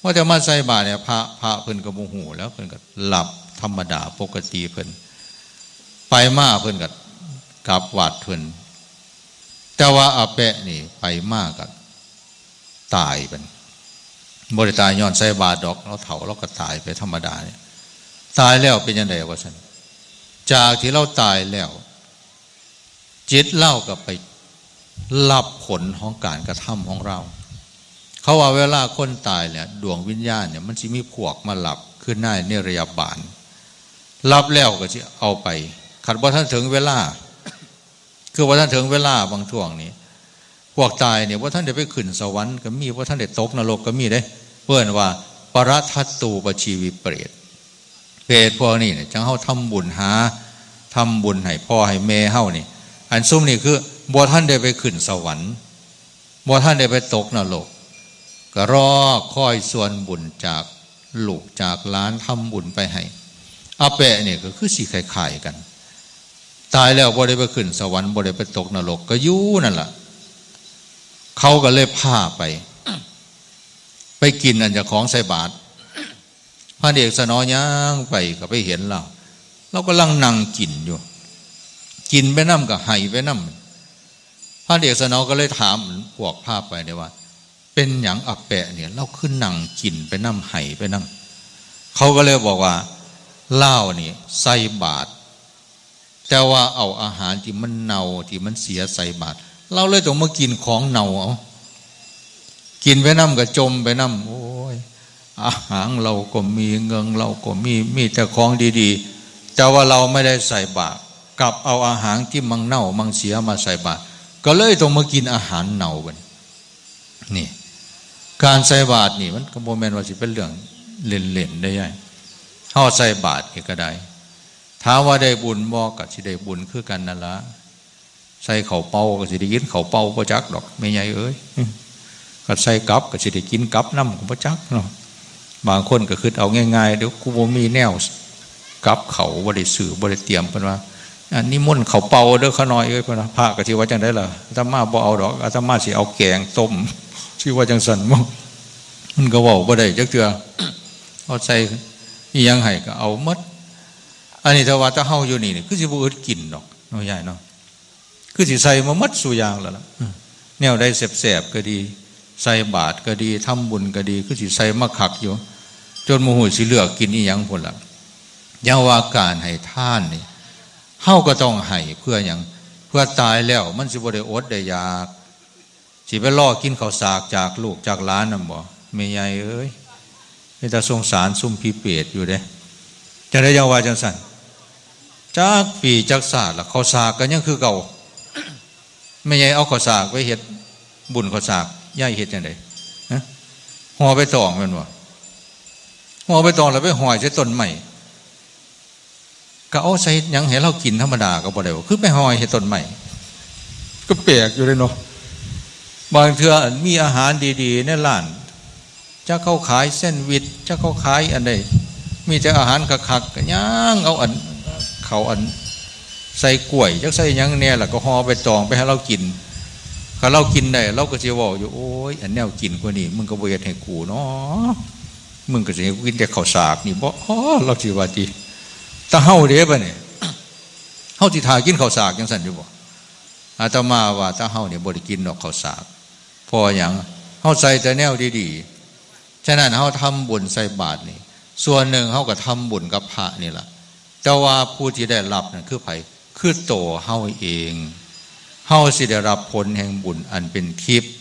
ว่าแต่มาใส่บาตรให้พระ พระเพิ่นก็บ่ฮู้แล้ว เพิ่นก็หลับธรรมดาปกติเพิ่น ไปมาเพิ่นก็กลับวัดเพิ่น แต่ว่าอาแปะนี่ไปมาก็ตายบัดนี้ บ่ได้ตายย้อนใส่บาตรดอก ลาวเฒ่าลาวก็ตายไปธรรมดาเนี่ย ตายแล้วเป็นจั่งใดว่าซั่น จากที่ลาวตายแล้ว จิตลาวก็ไปรับผลของการกระทำของลาว เขาว่าเวลาคนตายแล้ว ดวงวิญญาณเนี่ย มันสิมีพวกมารับ คือในนิรยาบาล รับแล้วก็สิเอาไป คันบ่ทันถึงเวลา คือบ่ทันถึงเวลาบางช่วงนี่ พวกตายเนี่ย บ่ทันได้ไปขึ้นสวรรค์ก็มี บ่ทันได้ตกนรกก็มีเด้ เอิ้นว่าปรทัตตูปจีวิเปรต เปรตพวกนี้เนี่ย จั่งเฮาทำบุญหา ทำบุญให้พ่อให้แม่เฮานี่ อันซุมนี่คือบ่ทันได้ไปขึ้นสวรรค์ บ่ทันได้ไปตกนรก ก็รอคอยส่วนบุญจากลูกจากหลานทำบุญไปให้ อาแปะนี่ก็คือสิคล้ายๆกัน ตายแล้วบ่ได้ไปขึ้นสวรรค์ บ่ได้ไปตกนรก ก็อยู่นั่นล่ะ เขาก็เลยพาไป ไปกินอันเจ้าของใส่บาตร พันเอกสนอย่างไปก็ไปเห็นลาว ลาวกำลังนั่งกินอยู่ กินไปนำก็ไห้ไปนำ พันเอกสนอก็เลยถามพวกพาไปเนี่ยว่า เป็นหยังอาแปะเนี่ย ลาวคือนั่งกินไปนำไห้ไปนำ เขาก็เลยบอกว่า ลาวนี่ใส่บาตร แต่ว่าเอาอาหารที่มันเน่าที่มันเสียใส่บาตร ลาวเลยต้องมากินของเน่าเอา กินไปนำก็จมไปนำ โอ้ย อาหารลาวก็มี เงินลาวก็มี มีแต่ของดีๆ แต่ว่าลาวไม่ได้ใส่บาตร กลับเอาอาหารที่มันเน่ามันเสียมาใส่บาตร ก็เลยต้องมากินอาหารเน่าบัดนี้ นี่ การใส่บาตรนี่มันก็บ่แม่นว่าสิเป็นเรื่องเล่นๆ ได้ยาย เฮาใส่บาตรนี่ก็ได้ ถามว่าได้บุญบ่ ก็สิได้บุญคือกันนั่นล่ะ ใส่ข้าวเปล่าก็สิได้กินข้าวเปล่าบ่จักดอก แม่ใหญ่เอ้ย ก็ใส่กับก็สิได้กินกับนำก็บ่จักเนาะ บางคนก็คิดเอาง่ายๆ เดี๋ยวกูบ่มีแนวกับข้าว บ่ได้ซื้อ บ่ได้เตรียม เพิ่นว่า อันนี้มนต์ข้าวเปล่าเด้อข้าน้อยเอ้ย เพิ่นว่า พระก็สิว่าจั่งใดล่ะ อาตมาบ่เอาดอก อาตมาสิเอาแกงต้ม สิว่าจั่งซั่นบ่ มันก็เว้าบ่ได้จักเทื่อ เอาใส่อิหยังให้ก็เอาหมด อันนี้ถ้าว่าแต่เฮาอยู่นี่นี่ คือสิบ่อึดกินดอกเนาะยายเนาะ คือสิใส่มาหมดสู่อย่างแล้วล่ะ แนวใดแสบๆ ก็ดี ใส่บาตรก็ดี ทำบุญก็ดี คือสิใส่มาคักอยู่ จนบ่ฮู้สิเลือกกินอิหยังพุ้นล่ะ อย่าว่าการให้ทานนี่ เฮาก็ต้องให้เพื่อหยัง เพื่อตายแล้วมันสิบ่ได้อดได้อยาก สิไปรอกินข้าวสากจากลูกจากหลานนำบ่ แม่ใหญ่เอ้ย เป็นตาสงสารซุมผีเปรตอยู่เด้ จั่งใดจั่งว่าจั่งซั่น จักปีจักชาติล่ะ ข้าวสากก็ยังคือเก่า แม่ใหญ่เอาข้าวสากไปเฮ็ด บุญข้าวสาก ยายเฮ็ดจั่งใด๋ ฮะ ห่อใบตองแม่นบ่ ห่อใบตองแล้วไปห้อยใส่ต้นไม้ ก็เอาใส่หยังให้ลาวกินธรรมดาก็บ่ได้บ่ คือไปห้อยให้ต้นไม้ ก็แปลกอยู่เด้เนาะ บางเทื่อมีอาหารดีๆ ในร้าน จักเขาขายแซนด์วิช จักเขาขายอันใด๋ มีแต่อาหารคักๆ ก็ย่างเอาอัน เขาอัน ใส่กล้วย จักใส่หยังแน่ แล้วก็ห่อใบตองไปให้ลาวกิน คันลาวกินได้ ลาวก็สิเว้าอยู่ โอ๊ย อันแนวกินกว่านี้ มึงก็บ่เฮ็ดให้กูเนาะ มึงก็สิให้กูกินแต่ข้าวสากนี่บ่ อ้อ ลาวสิว่าติ แต่เฮาเด้บัดนี้ เฮาสิถ่ากินข้าวสากจั่งซั้นอยู่บ่ อาตมาว่าแต่เฮานี่บ่ได้กินดอกข้าวสาก เพราะหยัง เฮาใส่แต่แนวดีๆ ฉะนั้นเฮาทำบุญใส่บาตรนี่ ส่วนหนึ่งเฮาก็ทำบุญกับพระนี่ล่ะ แต่ว่าผู้ที่ได้รับนั่นคือไผ คือโตเฮาเอง เฮาสิได้รับผลแห่งบุญอันเป็นทิพย์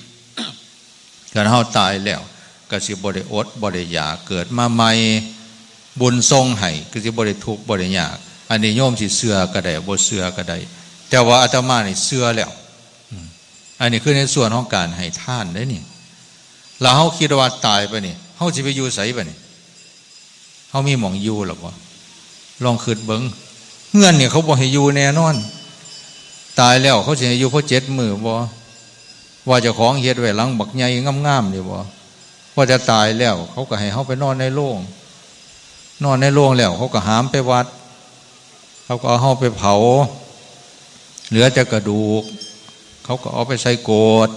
คันเฮาตายแล้ว ก็สิบ่ได้อดบ่ได้อยาก เกิดมาใหม่ บุญส่งให้ ก็สิบ่ได้ทุกข์บ่ได้ยาก อันนี้โยมสิเชื่อก็ได้ บ่เชื่อก็ได้ แต่ว่าอาตมานี่เชื่อแล้ว อืม อันนี้คือในส่วนของการให้ทานเด้นี่ แล้วเฮาคิดว่าตายไปนี่ เฮาสิไปอยู่ไสบัดนี้ เฮามีหม่องอยู่แล้วบ่ ลองคิดเบิ่ง เฮือนนี่เขาบ่ให้อยู่แน่นอน ตายแล้วเขาสิให้อยู่พอเจ็ดมื้อบ่ ว่าเจ้าของเฮ็ดไว้หลังบักใหญ่งามๆ นี่บ่ ว่าแต่ตายแล้วเขาก็ให้เฮาไปนอนในโลง นอนในโลงแล้วเขาก็หามไปวัด เขาก็เอาเฮาไปเผา เหลือแต่กระดูก เขาก็เอาไปใส่โกศ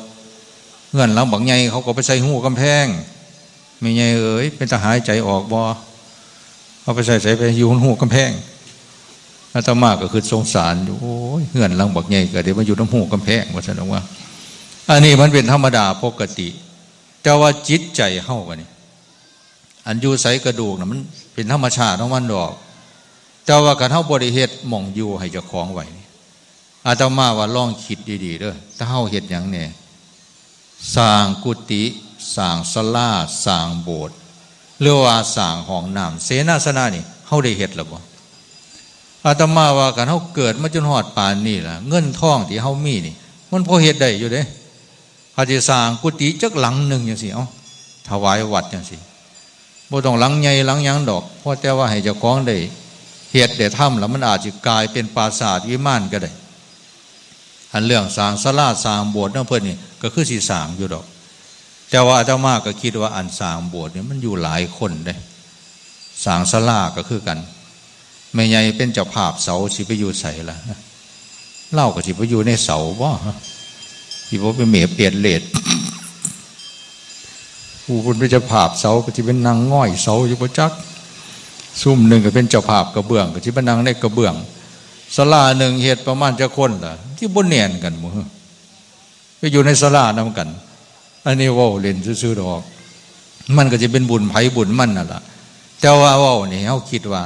เฮือนหลังบักใหญ่เขาก็ไปใส่ฮูกำแพง แม่ใหญ่เอ๋ย เป็นตาหายใจออกบ่ เอาไปใส่ไส ไปอยู่ฮูกำแพง อาตมาก็คือสงสารอยู่ โอ๊ย เฮือนหลังบักใหญ่ก็ได้มาอยู่นำฮูกำแพง ว่าซั่นดอกว่า อันนี้มันเป็นธรรมดาปกติ แต่ว่าจิตใจเฮาบัดนี้ อันอยู่ไสกระดูกน่ะ มันเป็นธรรมชาติของมันดอก แต่ว่าคันเฮาบ่ได้เฮ็ดหม่องอยู่ให้เจ้าของไว้นี่ อาตมาว่าลองคิดดีๆ เด้อ ถ้าเฮาเฮ็ดหยังแหน่ สร้างกุฏิ สร้างศาลา สร้างโบสถ์ หรือว่าสร้างห้องน้ำเสนาสนะนี่ เฮาได้เฮ็ดแล้วบ่ อาตมาว่าคันเฮาเกิดมาจนฮอดปานนี้ล่ะ เงินทองที่เฮามีนี่ มันพอเฮ็ดได้อยู่เด้ คันสิสร้างกุฏิจักหลังหนึ่งจั่งซี้ เอ้า ถวายวัดจั่งซี้ บ่ต้องหลังใหญ่หลังหยังดอก พอแต่ว่าให้เจ้าของได้เฮ็ดได้ทำ แล้วมันอาจสิกลายเป็นปราสาทวิมานก็ได้ อันเรื่องสร้างศาลาสร้างโบสถ์นำเพิ่นนี่ ก็คือสิสร้างอยู่ดอก แต่ว่าอาตมาก็คิดว่าอันสร้างโบสถ์นี่มันอยู่หลายคนเด้ สร้างศาลาก็คือกัน แม่ใหญ่เป็นเจ้าภาพเสา สิไปอยู่ไสล่ะ ลาวก็สิไปอยู่ในเสาบ่ สิบ่ไปเมบเอดเลด ผู้เพิ่นเป็นเจ้าภาพเสาก็สิไปนั่งง่อยเสาอยู่บ่จัก ซุมหนึ่งก็เป็นเจ้าภาพกระเบื้อง ก็สิไปนั่งในกระเบื้อง ศาลาหนึ่งเฮ็ดประมาณจักคนล่ะ สิบ่แน่นกันบ่ ไปอยู่ในศาลานำกัน อันนี้เว้าเล่นซื่อๆ ดอก มันก็สิเป็นบุญไผบุญมันนั่นล่ะ แต่ว่าเว้านี่เฮาคิดว่า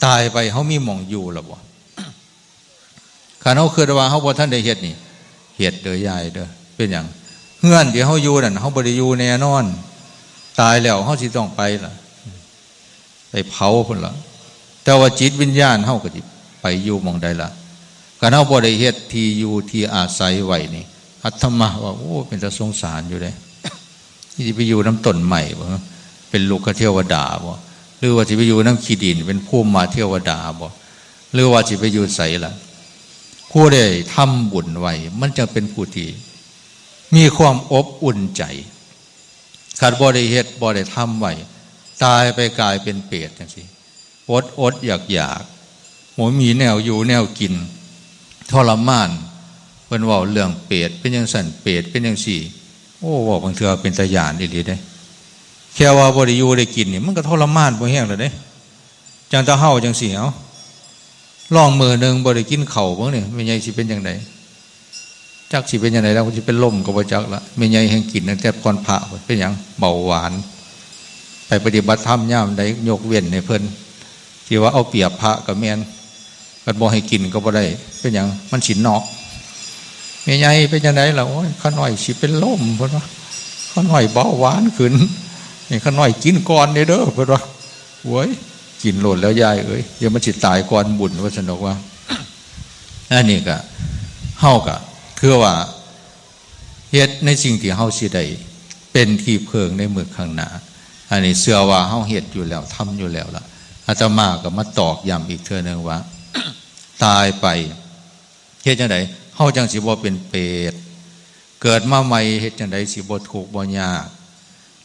ตายไปเฮามีหม่องอยู่แล้วบ่ คันเฮาคิดว่าเฮาบ่ทันได้เฮ็ดนี่ เฮ็ดเด้อยายเด้อ เป็นหยัง เฮือนที่เฮาอยู่นั่น เฮาบ่ได้อยู่แน่นอน ตายแล้วเฮาสิต้องไปล่ะ ไปเผาพุ้นล่ะ แต่ว่าจิตวิญญาณเฮาก็สิไปอยู่หม่องใดล่ะ คันเฮาบ่ได้เฮ็ดที่อยู่ที่อาศัยไว้นี่ อาตมาว่า โอ้ เป็นตาสงสารอยู่เด้ สิไปอยู่นำต้นไม้บ่ เป็นลูกเทวดาบ่ หรือว่าสิไปอยู่นำขี้ดิน เป็นภูมิเทวดาบ่ หรือว่าสิไปอยู่ไสล่ะ ผู้ใดทำบุญไว้ มันจะเป็นผู้ที่มีความอบอุ่นใจ คันบ่ได้เฮ็ด บ่ได้ทำไว้ ตายไปกลายเป็นเปรตจั่งซี้ อดอดอยากอยาก บ่มีแนวอยู่แนวกิน ทรมาน เพิ่นเว้าเรื่องเปรตเป็นจั่งซั้น เปรตเป็นจั่งซี้ โอ้ เว้าบางเทื่อเป็นตาย้านอีหลีเด้ แค่ว่าบ่ได้อยู่ได้กินนี่ มันก็ทรมานพอแฮงแล้วเด้ จั่งแต่เฮาจั่งซี้ เอ้า ลองมื้อหนึ่งบ่ได้กินข้าวเบิ่งนี่ แม่ใหญ่สิเป็นจั่งใด จักสิเป็นจั่งใดแล้ว สิเป็นลมก็บ่จักละ แม่ใหญ่แฮ่งกินตั้งแต่ก่อนพระ เป็นหยัง เบาหวาน ไปปฏิบัติธรรมยามใด ยกเว้นให้เพิ่น ที่ว่าเอาเปรียบพระก็แม่น คันบ่ให้กินก็บ่ได้ เป็นหยัง มันสินอก แม่ใหญ่เป็นจั่งใดล่ะ โอ้ย ข้าน้อยสิเป็นลม เพิ่นว่า ข้าน้อยเบาหวานขึ้น ให้ข้าน้อยกินก่อนเด้อ เพิ่นว่า โอ้ย กินโลดแล้วยายเอ๋ย เดี๋ยวมันสิตายก่อนบุญ ว่าซั่นดอกว่า อันนี้ก็ เฮาก็ คือว่า เฮ็ดในสิ่งที่เฮาสิได้เป็นที่เพิ่งในมื้อข้างหน้า อันนี้เชื่อว่าเฮาเฮ็ดอยู่แล้ว ทำอยู่แล้วล่ะ อาตมาก็มาตอกย้ำอีกเทื่อหนึ่งว่า ตายไป เฮ็ดจั่งใดเฮาจั่งสิบ่เป็นเปรต เกิดมาใหม่เฮ็ดจั่งใดสิบ่ทุกข์บ่ยาก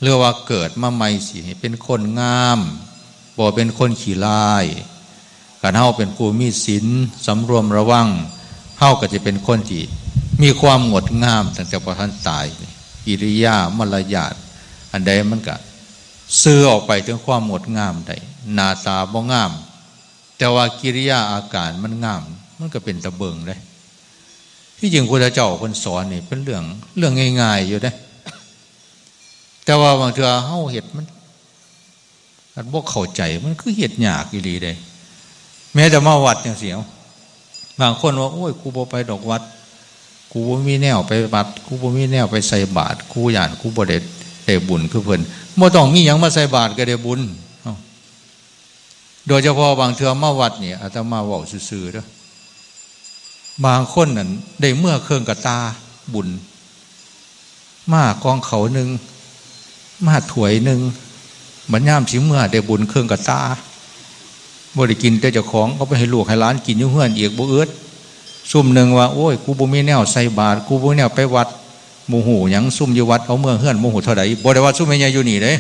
หรือว่าเกิดมาใหม่สิให้เป็นคนงาม บ่เป็นคนขี้ร้าย คันเฮาเป็นผู้มีศีลสำรวมระวัง เฮาก็จะเป็นคนที่มีความงดงามตั้งแต่บ่ทันตาย กิริยามารยาท อันใดมันก็สื่อออกไปถึงความงดงามได้ หน้าตาบ่งาม แต่ว่ากิริยาอาการมันงาม มันก็เป็นตาเบิ่งเด้ ที่จริงพุทธเจ้าเพิ่นสอนนี่เป็นเรื่อง เรื่องง่ายๆอยู่เด้ แต่ว่าบางเทื่อเฮาเฮ็ดมัน อันบ่เข้าใจมันคือเฮ็ดยากอีหลีเด้ แม้แต่มาวัดจั่งซี้ เอ้า บางคนว่า โอ้ย กูบ่ไปดอกวัด กูบ่มีแนวไปวัด กูบ่มีแนวไปใส่บาตร กูย้านกูบ่ได้ ได้บุญคือเพิ่น บ่ต้องมีหยังมาใส่บาตรก็ได้บุญ เอ้า โดยเฉพาะบางเทื่อมาวัดนี่ อาตมาเว้าซื่อๆเด้อ บางคนนั่นได้เมือเครื่องกะตาบุญ มากองเขาวหนึ่ง มาถ้วยหนึ่ง บัดยามสิเมือได้บุญเครื่องกะตา บ่ได้กินแต่เจ้าของ เอาไปให้ลูกให้หลานกินอยู่เฮือนอีกบ่อึด ซุมหนึ่งว่า โอ้ย กูบ่มีแนวใส่บาตร กูบ่มีแนวไปวัด บ่ฮู้หยัง ซุมอยู่วัดเอาเมือเฮือนบ่ฮู้เท่าใด บ่ได้ว่าซุมแม่ใหญ่อยู่นี่เด้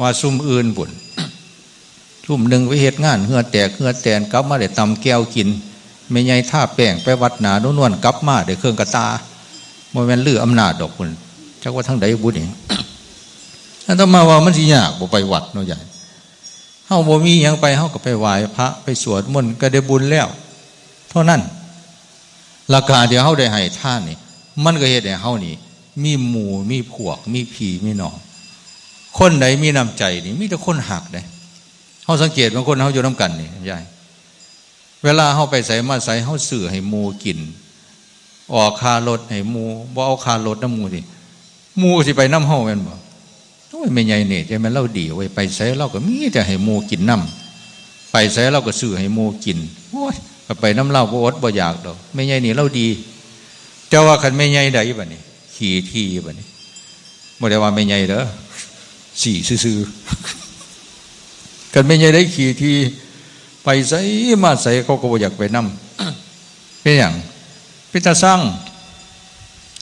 ว่าซุมอื่นพุ้น ซุมหนึ่งไปเฮ็ดงานเหื่อแตกเหื่อแตน กลับมาได้ตำแจ่วกิน แม่ใหญ่ทาแป้งไปวัดหน้านวลๆ กลับมาได้เครื่องกะตา บ่แม่นลืออำนาจดอกพุ้น จักว่าทางใดบุนี่ อาตมาว่ามันสิยากบ่ไปวัดเนาะยาย เฮาบ่มีหยังไป เฮาก็ไปไหว้พระ ไปสวดมนต์ก็ได้บุญแล้ว เท่านั้น ราคาที่เฮาได้ให้ทานนี่ มันก็เฮ็ดให้เฮานี่ มีหมู่มีพวก มีพี่มีน้อง คนใดมีน้ำใจนี่ มีแต่คนฮักเด้ เฮาสังเกตบางคนเฮาอยู่นำกันนี่ยาย เวลาเฮาไปไสมาไส เฮาซื้อให้หมู่กิน ออกค่ารถให้หมู่ บ่เอาค่ารถนำหมู่ติ หมู่สิไปนำเฮาแม่นบ่ โอ้ย แม่ใหญ่นี่จั่งแม่นลาวดีเว้ย ไปไสลาวก็มีแต่ให้หมู่กินนำ ไปไสลาวก็ซื้อให้หมู่กิน โอ้ย ก็ไปนำลาวบ่อดบ่อยากดอก แม่ใหญ่นี่ลาวดี แต่ว่าคันแม่ใหญ่ใดบัดนี้ ขี้ถี่บัดนี้ บ่ได้ว่าแม่ใหญ่เด้อ ซี้ซื่อๆ คันแม่ใหญ่ใดขี้ถี่ ไปไสมาไสเขาก็บ่อยากไปนำ เป็นหยัง เป็นตาซัง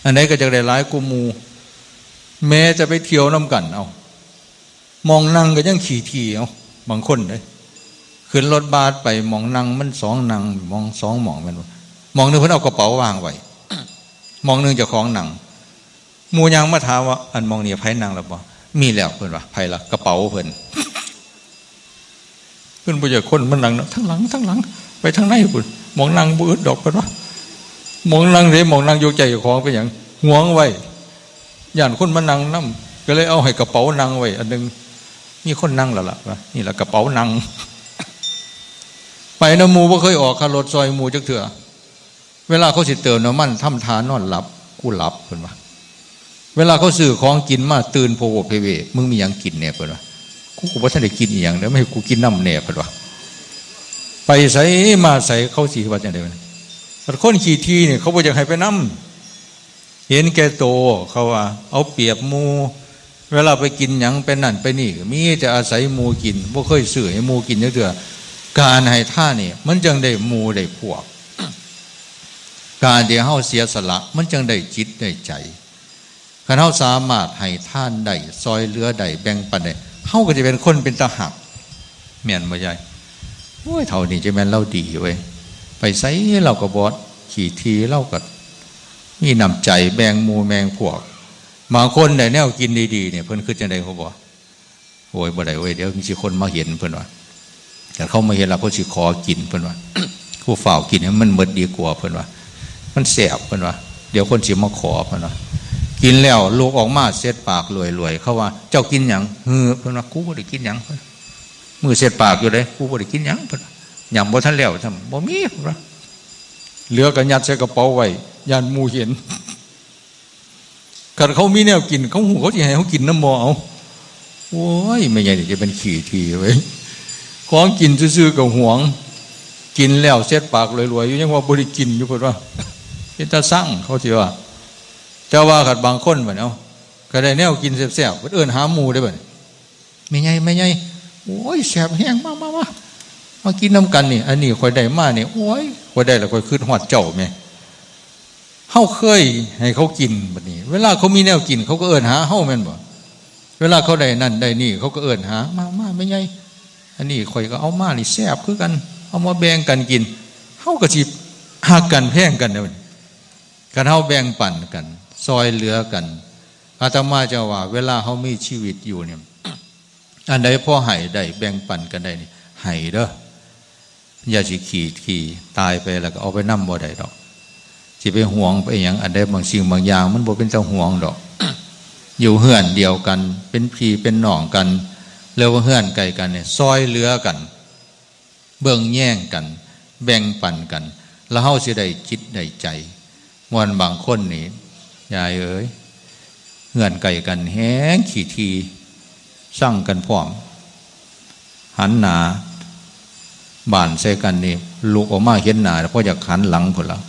อันใดก็อยากได้หลายกว่าหมู่ แม้จะไปเที่ยวนำกัน เอ้า หม่องนั่งก็ยังขี้ถี่ เอ้า บางคนเด้ ขึ้นรถบัสไป หม่องนั่งมันสองนั่ง หม่องสองหม่องแม่นบ่ หม่องหนึ่งเพิ่นเอากระเป๋าวางไว้ หม่องหนึ่งเจ้าของนั่ง หมู่ย่างมาถามว่า อันหม่องนี้ไผนั่งแล้วบ่ มีแล้วเพิ่นว่า ไผล่ะ กระเป๋าเพิ่น เพิ่นบ่อยากคนมานั่งเนาะ ทางหลัง ทางหลัง ไปทางในพุ้น หม่องนั่งบ่อึดดอกเพิ่นว่า หม่องนั่งเด้ หม่องนั่งอยู่ใจเจ้าของเป็นหยัง หวงไว้ ย้านคนมานั่งนำ ก็เลยเอาให้กระเป๋านั่งไว้อันหนึ่ง มีคนนั่งแล้วล่ะว่า นี่ล่ะกระเป๋านั่ง ไปนำหมู่บ่เคยออกค่ารถซอยหมู่จักเทื่อ เวลาเขาสิเติมน้ำมัน ทำท่านอนหลับ กูหลับ เพิ่นว่า เวลาเขาซื้อของกินมา ตื่นโพโวเพเว มึงมีหยังกินแหน่ เพิ่นว่า กูก็บ่ทันได้กินอีหยังเด้อ มาให้กูกินนำแหน่ เพิ่นว่า ไปไสมาไสเขาสิว่าจั่งใด๋วะ แต่คนขี้ถี่นี่เขาบ่อยากให้ไปนำ เห็นแก่โต เขาว่า เอาเปรียบหมู่ เวลาไปกินหยังไปนั่นไปนี่ ก็มีแต่อาศัยหมู่กิน บ่เคยซื้อให้หมู่กินจักเทื่อ การให้ทานนี่ มันจั่งได้หมู่ได้พวก การที่เฮาเสียสละ มันจั่งได้จิตได้ใจ คันเฮาสามารถให้ทานได้ ซ่อยเหลือได้ แบ่งปันได้ เฮาก็จะเป็นคนเป็นตาฮัก แม่นบ่ยาย โอ้ย เฒ่านี่จะแม่นลาวดีเว้ย ไปไสลาวก็บ่ขี้ถี่ ลาวก็มีน้ำใจแบ่งหมู่แบ่งพวก บางคนได้แนวกินดีๆ นี่ เพิ่นคิดจั่งใด๋ เขาบอก โอ้ย บ่ได้เว้ย เดี๋ยวมีสิคนมาเห็น เพิ่นว่า แต่เขามาเห็นแล้วเขาสิขอกิน เพิ่นว่า กูฟ้าวกินให้มันหมดดีกว่า เพิ่นว่า มันแซ่บ เพิ่นว่า เดี๋ยวคนสิมาขอ เพิ่นว่า กินแล้วลุกออกมาเช็ดปากลวยๆ เขาว่า เจ้ากินหยัง หือ เพิ่นว่า กูบ่ได้กินหยัง เพิ่น มือเช็ดปากอยู่เด้ กูบ่ได้กินหยัง เพิ่นว่า หยังบ่ทันแล้ว ซ้ำ บ่มี เพิ่นว่า เหลือก็ยัดใส่กระเป๋าไว้ ย้านหมู่เห็น คันเขามีแนวกิน เขาฮู้เขาสิให้เขากินนำบ่ เอา โอ้ย แม่ใหญ่นี่จะเป็นขี้ถี่เว้ย ของกินซื่อๆ ก็หวง กินแล้วเช็ดปากลวยๆ อยู่ ยังว่าบ่ได้กินอยู่ เพิ่นว่า เป็นตาซัง เขาสิว่า แต่ว่าคันบางคนบัดนี้ เอ้า คันได้แนวกินแซ่บๆ เพิ่นเอิ้นหาหมู่เด้บัดนี้ แม่ใหญ่ แม่ใหญ่ โอ้ย แซ่บแฮง มา มา มา มากินนำกันนี่ อันนี้ข้อยได้มานี่ โอ้ย ข้อยได้แล้วข้อยคิดฮอดเจ้าแหม เฮาเคยให้เขากินบัดนี้ เวลาเขามีแนวกินเขาก็เอิ้นหาเฮาแม่นบ่ เวลาเขาได้นั่นได้นี่เขาก็เอิ้นหา มา มา แม่ใหญ่ อันนี้ข้อยก็เอามานี่แซ่บคือกัน เอามาแบ่งกันกิน เฮาก็สิฮักกันแพงกันเด้บัดนี้ คันเฮาแบ่งปันกัน ซ่อยเหลือกัน อาตมาจะว่าเวลาเฮามีชีวิตอยู่เนี่ย อันใดพอให้ได้แบ่งปันกันได้นี่ ให้เด้อ อย่าสิขีดขี่ ตายไปแล้วก็เอาไปนำบ่ได้ดอก สิไปหวงไปหยัง อันใดบางสิ่งบางอย่างมันบ่เป็นตาหวงดอก อยู่เฮือนเดียวกัน เป็นพี่เป็นน้องกัน แล้วว่าเฮือนใกล้กันเนี่ย ซ่อยเหลือกัน เบิ่งแยงกัน แบ่งปันกัน แล้วเฮาสิได้จิตได้ใจ ม่วนบางคนนี่ ยายเอ๋ย เฮือนใกล้กันแฮงขี้ถี่ ซังกันพร้อม หันหน้าบ้านใส่กันนี่ ลุกออกมาเห็นหน้า พออยากหันหลังพุ้นละ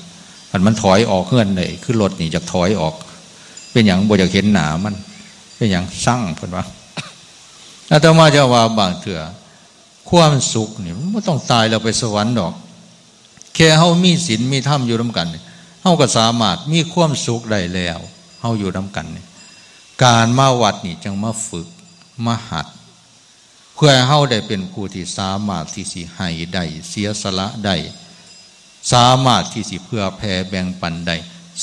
คันมันถอยออกเฮือนได้ คือรถนี่อยากถอยออก เป็นหยังบ่อยากเห็นหน้ามัน เป็นหยังซังเพิ่นว่า อาตมาจะว่าบางเทื่อ ความสุขนี่มันบ่ต้องตายแล้วไปสวรรค์ดอก แค่เฮามีศีลมีธรรมอยู่นำกันนี่ เฮาก็สามารถมีความสุขได้แล้ว เฮาอยู่นำกันนี่ การมาวัดนี่จั่งมาฝึก มาหัด เพื่อให้เฮาได้เป็นผู้ที่สามารถที่สิให้ได้ เสียสละได้ สามารถที่สิเผื่อแผ่แบ่งปันได้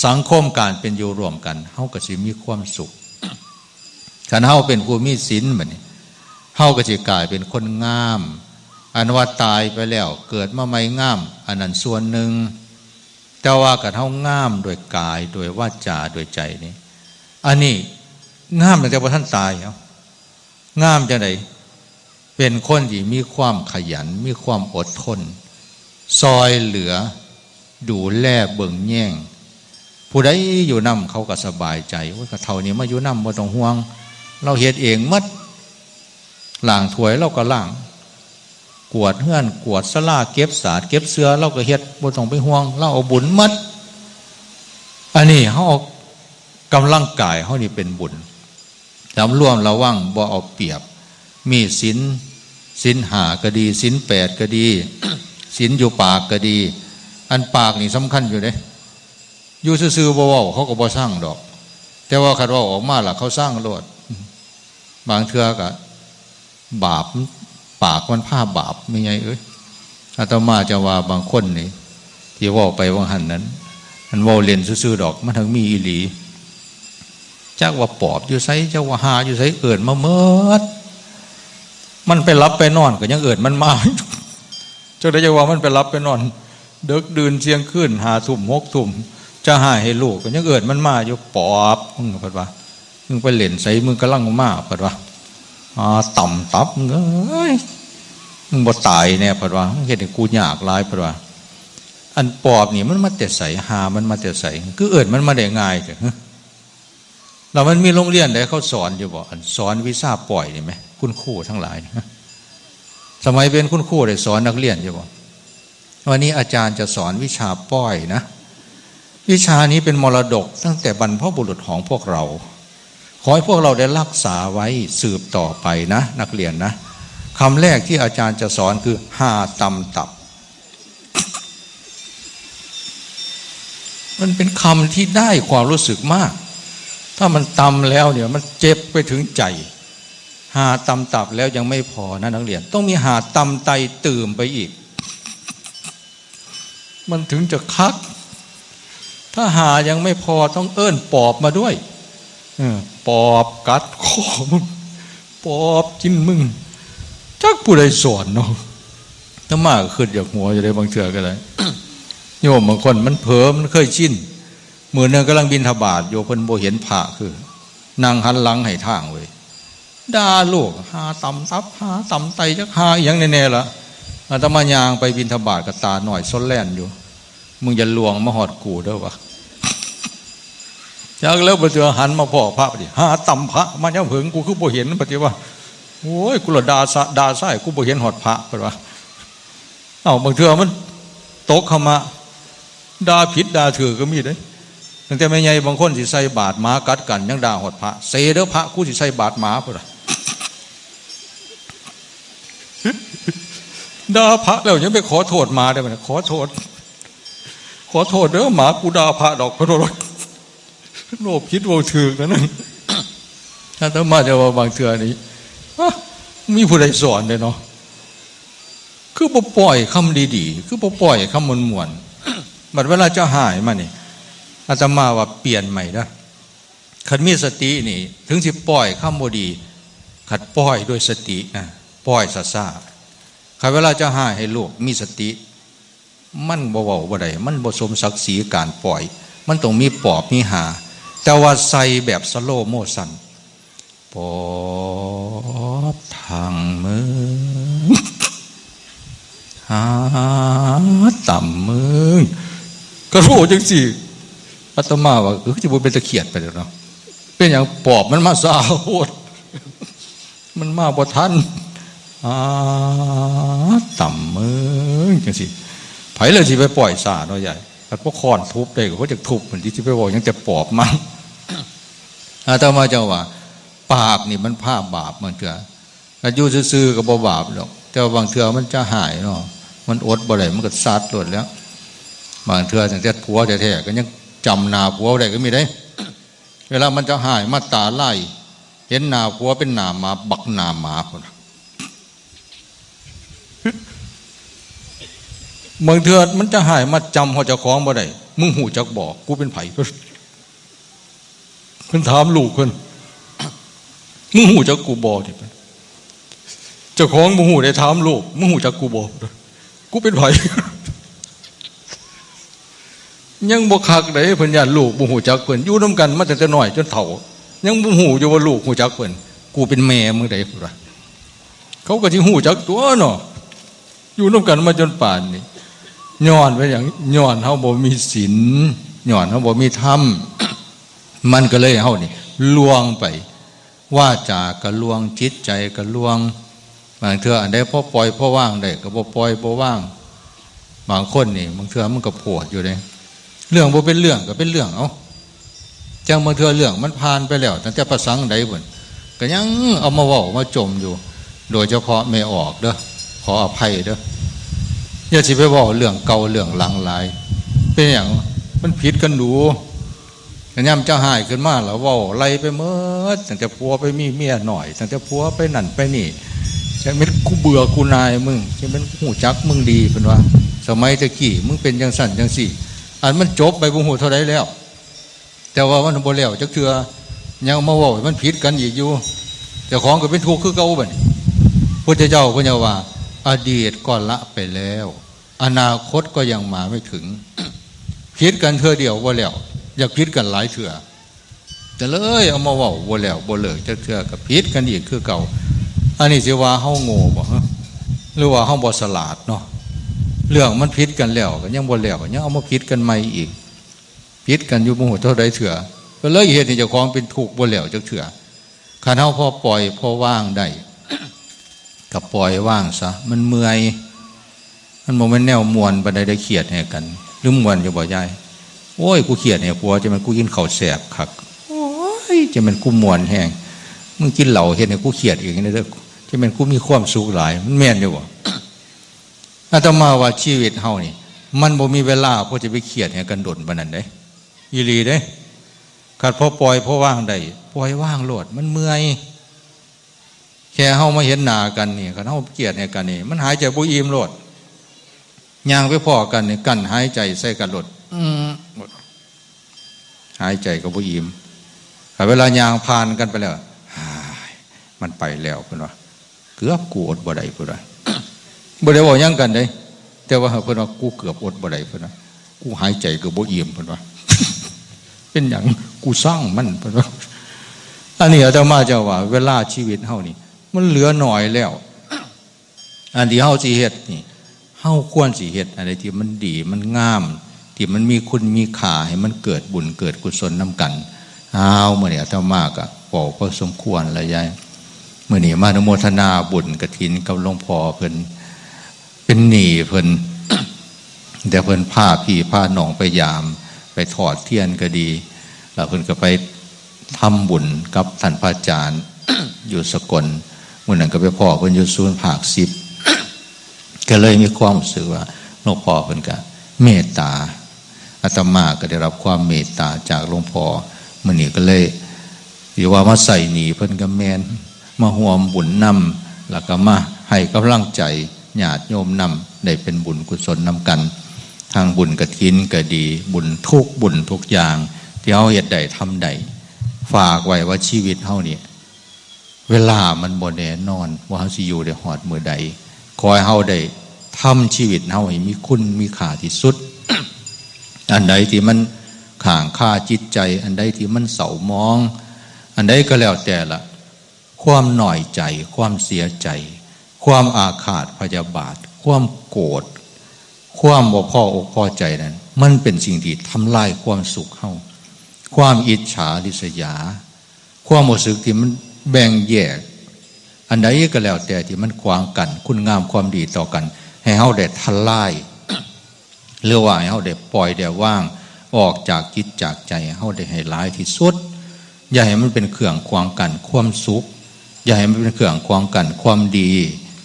สังคมการเป็นอยู่ร่วมกัน เฮาก็สิมีความสุข คันเฮาเป็นผู้มีศีลบัดนี้ เฮาก็สิกลายเป็นคนงาม อันว่าตายไปแล้วเกิดมาใหม่งาม อันนั้นส่วนหนึ่ง แต่ว่าคันเฮางามโดยกาย โดยวาจา โดยใจนี่ อันนี้งามตั้งแต่บ่ทันตาย เอ้า งามจั่งใด เป็นคนที่มีความขยัน มีความอดทน ซ่อยเหลือ ดูแลเบิ่งแยง ผู้ใดอยู่นำเขาก็สบายใจ โอ้ย เฒ่านี้มาอยู่นำบ่ต้องห่วง ลาวเฮ็ดเองหมด ล้างถ้วยลาวก็ล้าง กวาดเฮือน กวาดศาลา เก็บสาด เก็บเสื่อ ลาวก็เฮ็ด บ่ต้องไปห่วง ลาวเอาบุญหมด อันนี้เฮาเอากำลังกายเฮานี่เป็นบุญ สำรวมระวัง บ่เอาเปรียบ มีศีล ศีลห้าก็ดี ศีลแปดก็ดี ศีลอยู่ปากก็ดี อันปากนี่สำคัญอยู่เด้ อยู่ซื่อๆ บ่เว้า เขาก็บ่ซังดอก แต่ว่าคันเว้าออกมาล่ะ เขาซังโลด บางเทื่อก็บาป ปากมันพาบาป แม่ใหญ่เอ้ย อาตมาจะว่าบางคนนี่ ที่เว้าไปว่าหั่นนั้น มันเว้าเล่นซื่อๆ ดอก มันทั้งมีอีหลี จักว่าปอบอยู่ไส จักว่าห่าอยู่ไส เอิ้นมาหมด มันไปหลับไปนอนก็ยังเอิ้นมันมา จักได้จักว่ามันไปหลับไปนอน ดึกดื่นเที่ยงคืน ห้าทุ่ม หกทุ่ม จะห่าให้ลูกก็ยังเอิ้นมันมาอยู่ ปอบ มึงเพิ่นว่า มึงไปเล่นไส มึงกำลังมา เพิ่นว่า อ่า ต่ำตับ มึงเอ้ย มึงบ่ตายแน่ เพิ่นว่า มึงเฮ็ดให้กูยากหลาย เพิ่นว่า อันปอบนี่มันมาแต่ไส ห่ามันมาแต่ไส คือเอิ้นมันมาได้ง่ายแท้ ฮะ แล้วมันมีโรงเรียนใดเขาสอนอยู่บ่ อันสอนวิชาป้อยนี่ไหม คุณครูทั้งหลายนี่ ฮะ สมัยเป็นคุณครูได้สอนนักเรียนอยู่บ่ วันนี้อาจารย์จะสอนวิชาป้อยนะ วิชานี้เป็นมรดกตั้งแต่บรรพบุรุษของพวกเรา ขอให้พวกเราได้รักษาไว้สืบต่อไปนะ นักเรียนนะ คำแรกที่อาจารย์จะสอนคือ ห่าต่ำตับ มันเป็นคำที่ได้ความรู้สึกมาก ถ้ามันต่ำแล้วเนี่ย มันเจ็บไปถึงใจ ห่าต่ำตับแล้วยังไม่พอนะนักเรียน ต้องมีห่าต่ำไตตื่มไปอีก มันถึงจะคัก ถ้าห่ายังไม่พอต้องเอิ้นปอบมาด้วย เออ ปอบกัดคอมึง ปอบกินมึง จักผู้ใดสอนเนาะ อาตมาก็คิดอยากหัวอยู่ได้บางเทื่อก็ได้ โยมบางคนมันเผลอ มันเคยชิน มื้อหนึ่งกำลังบิณฑบาตอยู่ เพิ่นบ่เห็นพระคือ นั่งหันหลังให้ทางเว้ย ด่าลูก ห่าต่ำตับ ห่าต่ำไต จักห่าอีหยังแน่ๆ ล่ะ อาตมาย่างไปบิณฑบาตก็ตาน้อยซนแล่นอยู่ มึงอย่าล่วงมาฮอดกูเด้อวะ จักแล้วบ่เทื่อหันมาพ้อพระบัดนี้ ห่าต่ำพระ มาย่ำเผิงกูคือบ่เห็น บัดนี้ว่า โอ้ย กูละด่าซะ ด่าซ้าย กูบ่เห็นฮอดพระ เพิ่นว่า เอ้า บางเทื่อมันตกเข้ามา ด่าผิดด่าถืกก็มีเด้ ตั้งแต่แม่ใหญ่บางคนสิใส่บาตรหมากัดกันยังด่าฮอดพระ เสยเด้อพระ กูสิใส่บาตรหมาพุ้นล่ะ ด่าพระแล้วยังไปขอโทษหมาได้บ่เนี่ย ขอโทษ ขอโทษเด้อหมา กูด่าพระดอก ขอโทษ โลภผิดเว้าถืกนั่นน่ะ อาตมาจะว่าบางเทื่อนี่ ฮะ มีผู้ใดสอนเด้เนาะ คือบ่ปล่อยคำดีๆ คือบ่ปล่อยคำม่วนๆ บัดเวลาจะหายมานี่ อาตมาว่าเปลี่ยนใหม่นะ คันมีสตินี่ ถึงสิปล่อยคำบ่ดี คันปล่อยด้วยสตินะ ปล่อยซ่าๆ คันเวลาจะหายให้ลูกมีสติ มันบ่เว้าบ่ได้ มันบ่สมศักดิ์ศรีการปล่อย มันต้องมีปอบมีหา แต่ว่าใส่แบบสโลว์โมชัน ปอบทางมึง หาต่ำมึง ก็รู้จังสิ อาตมาว่า เออ จะบ่เป็นตะเขียดไปแล้วเนาะ เป็นอย่างปอบมันมาซาโพด มันมาบ่ทัน อ่า ต่ำมึง จังสิ ไผเลยสิไปปล่อยซ่าเนาะยาย คันพวกค้อนทุบได้ก็บ่จักทุบ มันสิไปเว้าหยังแต่ปอบมัน อาตมาจังว่า ปากนี่มันพาบาปบางเทื่อ อายุซื่อๆก็บ่บาปดอก แต่ว่าบางเทื่อมันจะหายเนาะ มันอดบ่ได้ มันก็ซัดโลดแล้ว บางเทื่อตั้งแต่ผัวแท้ๆก็ยังจำหน้าผัวบ่ได้ก็มีเด้ เวลามันจะหายมาตาไล่ เห็นหน้าผัวเป็นหน้าหมา บักหน้าหมาพุ้นน่ะ บางเทื่อมันจะหายมาจำฮอดเจ้าของบ่ได้ มึงฮู้จักบ่ กูเป็นไผ เพิ่นถามลูกเพิ่น มึงฮู้จักกูบ่ นี่ เจ้าของบ่ฮู้ได้ถามลูก มึงฮู้จักกูบ่ กูเป็นไผ ยังบ่คักเด้ เพิ่นย้านลูกบ่ฮู้จักเพิ่น อยู่นำกันมาตั้งแต่น้อยจนเฒ่า ยังบ่ฮู้อยู่ว่าลูกฮู้จักเพิ่น กูเป็นแม่มึงเด้ เพิ่นว่า เขาก็สิฮู้จักตั๊วเนาะ อยู่นำกันมาจนป่านนี้ ย้อนเป็นหยัง ย้อนเฮาบ่มีศีล ย้อนเฮาบ่มีธรรม มันก็เลยเฮานี่ล่วงไป วาจาก็ล่วง จิตใจก็ล่วง บางเทื่ออันใดพอปล่อยพอวางได้ก็บ่ปล่อยบ่วาง บางคนนี่ บางเทื่อมันก็โพดอยู่เด้ เรื่องบ่เป็นเรื่องก็เป็นเรื่อง เอ้า จั่งบางเทื่อเรื่องมันผ่านไปแล้ว ตั้งแต่ปะสังใดพุ้น ก็ยังเอามาเว้ามาจ่มอยู่ โดยเฉพาะแม่ออกเด้อ ขออภัยเด้อ อย่าสิไปเว้าเรื่องเก่าเรื่องหลังหลาย เป็นหยัง มันผิดกันดู ยามจะหายขึ้นมาแล้วเว้าไล่ไปหมด ตั้งแต่ผัวไปมีเมียน้อย ตั้งแต่ผัวไปนั่นไปนี่ จั่งแม่นกูเบื่อกูหน่ายมึง จั่งแม่นกูฮู้จักมึงดี เพิ่นว่า สมัยแต่กี้มึงเป็นจั่งซั้นจั่งซี้ อันมันจบไปบ่ฮู้เท่าใดแล้ว แต่ว่ามันบ่แล้วจักเทื่อ ยังมาเว้าให้มันผิดกันอีกอยู่ เจ้าของก็เป็นทุกข์คือเก่าบัดนี้ พุทธเจ้าเพิ่นว่า อดีตก็ละไปแล้ว อนาคตก็ยังมาไม่ถึง ผิดกันเทื่อเดียวบ่แล้ว อยากผิดกันหลายเทื่อ ก็เลยเอามาเว้าบ่แล้วบ่เลิกจักเทื่อ ก็ผิดกันอีกคือเก่า อันนี้สิว่าเฮาโง่บ่ฮะ หรือว่าเฮาบ่ฉลาดเนาะ เรื่องมันผิดกันแล้วก็ยังบ่แล้ว ยังเอามาผิดกันใหม่อีก ผิดกันอยู่บ่ฮู้เท่าใดเทื่อ ก็เลยเฮ็ดให้เจ้าของเป็นทุกข์บ่แล้วจักเทื่อ คันเฮาพอปล่อยพอวางได้ ก็ปล่อยวางซะ มันเมื่อย มันบ่แม่นแนวม่วนปานใด ได้เครียดให้กัน หรือม่วนอยู่บ่ยาย โอ้ย กูเครียดให้ผัว จั่งแม่นกูกินข้าวแซ่บคัก โอ้ย จั่งแม่นกูม่วนแฮง มึงกินเหล้าเฮ็ดให้กูเครียดอีกเด้อ จั่งแม่นกูมีความสุขหลาย มันแม่นอยู่บ่ อาตมาว่าชีวิตเฮานี่ มันบ่มีเวลาพอจะไปเครียดให้กันดนปานนั้นเด้ อีหลีเด้ คันพอปล่อยพอวางได้ ปล่อยวางโลด มันเมื่อย แค่เฮามาเห็นหน้ากันนี่ คันเฮาเครียดให้กันนี่ มันหายใจบ่อิ่มโลด ย่างไปพ้อกันนี่ กั้นหายใจใส่กันโลด อืม หายใจก็บ่อิ่ม แต่เวลาย่างผ่านกันไปแล้ว ฮ้าย มันไปแล้ว เพิ่นว่า เกือบกูอดบ่ได้ เพิ่นว่า บ่ได้เว้าหยังกันเด้ แต่ว่าเพิ่นว่า กูเกือบอดบ่ได้ เพิ่นว่า กูหายใจก็บ่อิ่ม เพิ่นว่า เป็นหยัง กูซังมัน เพิ่นว่า อันนี้อาตมาจะว่า เวลาชีวิตเฮานี่ มันเหลือน้อยแล้ว อันที่เฮาสิเฮ็ดนี่ เฮาควรสิเฮ็ดอันใดที่มันดี มันงาม ที่มันมีคุณมีค่า ให้มันเกิดบุญเกิดกุศลนำกัน อ้าว มื้อนี้อาตมาก็เว้าพอสมควรแล้วยาย มื้อนี้มาอนุโมทนาบุญกฐินกับหลวงพ่อเพิ่น เป็นหนี้เพิ่น แต่เพิ่นพาพี่พาน้องไปยาม ไปทอดเทียนก็ดี แล้วเพิ่นก็ไปทำบุญกับท่านพระอาจารย์ อยู่สกล มื้อนั้นก็ไปพ้อเพิ่นอยู่ศูนย์ภาคสิบ ก็เลยมีความรู้สึกว่าหลวงพ่อเพิ่นก็เมตตา อาตมาก็ได้รับความเมตตาจากหลวงพ่อ มื้อนี้ก็เลย อยู่ว่ามาใส่หนี้เพิ่นก็แม่น มาร่วมบุญนำ แล้วก็มาให้กำลังใจญาติโยมนำ ได้เป็นบุญกุศลนำกัน ทั้งบุญกฐินก็ดี บุญทุกบุญทุกอย่าง ที่เฮาเฮ็ดได้ทำได้ ฝากไว้ว่าชีวิตเฮานี่ เวลามันบ่แน่นอน ว่าเฮาสิอยู่ได้ฮอดมื้อใด ขอให้เฮาได้ทำชีวิตเฮาให้มีคุณมีค่าที่สุด อันใดที่มันค้างคาจิตใจ อันใดที่มันเศร้าหมอง อันใดก็แล้วแต่ละ ความน้อยใจ ความเสียใจ ความอาฆาตพยาบาท ความโกรธ ความบ่พออกพอใจนั้น มันเป็นสิ่งที่ทำลายความสุขเฮา ความอิจฉาริษยา ความรู้สึกที่มันแบ่งแยก อันใดก็แล้วแต่ที่มันขวางกั้นคุณงามความดีต่อกัน ให้เฮาได้ทลาย หรือว่าให้เฮาได้ปล่อยได้วางออกจากจิตจากใจเฮาได้ให้หลายที่สุด อย่าให้มันเป็นเครื่องขวางกั้นความสุข อย่าให้มันเป็นเครื่องขวางกั้นความดี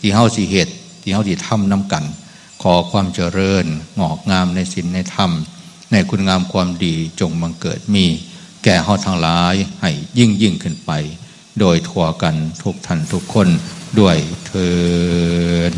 ที่เฮาสิเฮ็ด ที่เฮาสิทำนำกัน ขอความเจริญงอกงามในศีลในธรรม ในคุณงามความดีจงบังเกิดมี แก่เฮาทั้งหลายให้ยิ่งยิ่งขึ้นไป โดยทั่วกันทุกท่านทุกคนด้วยเทอญ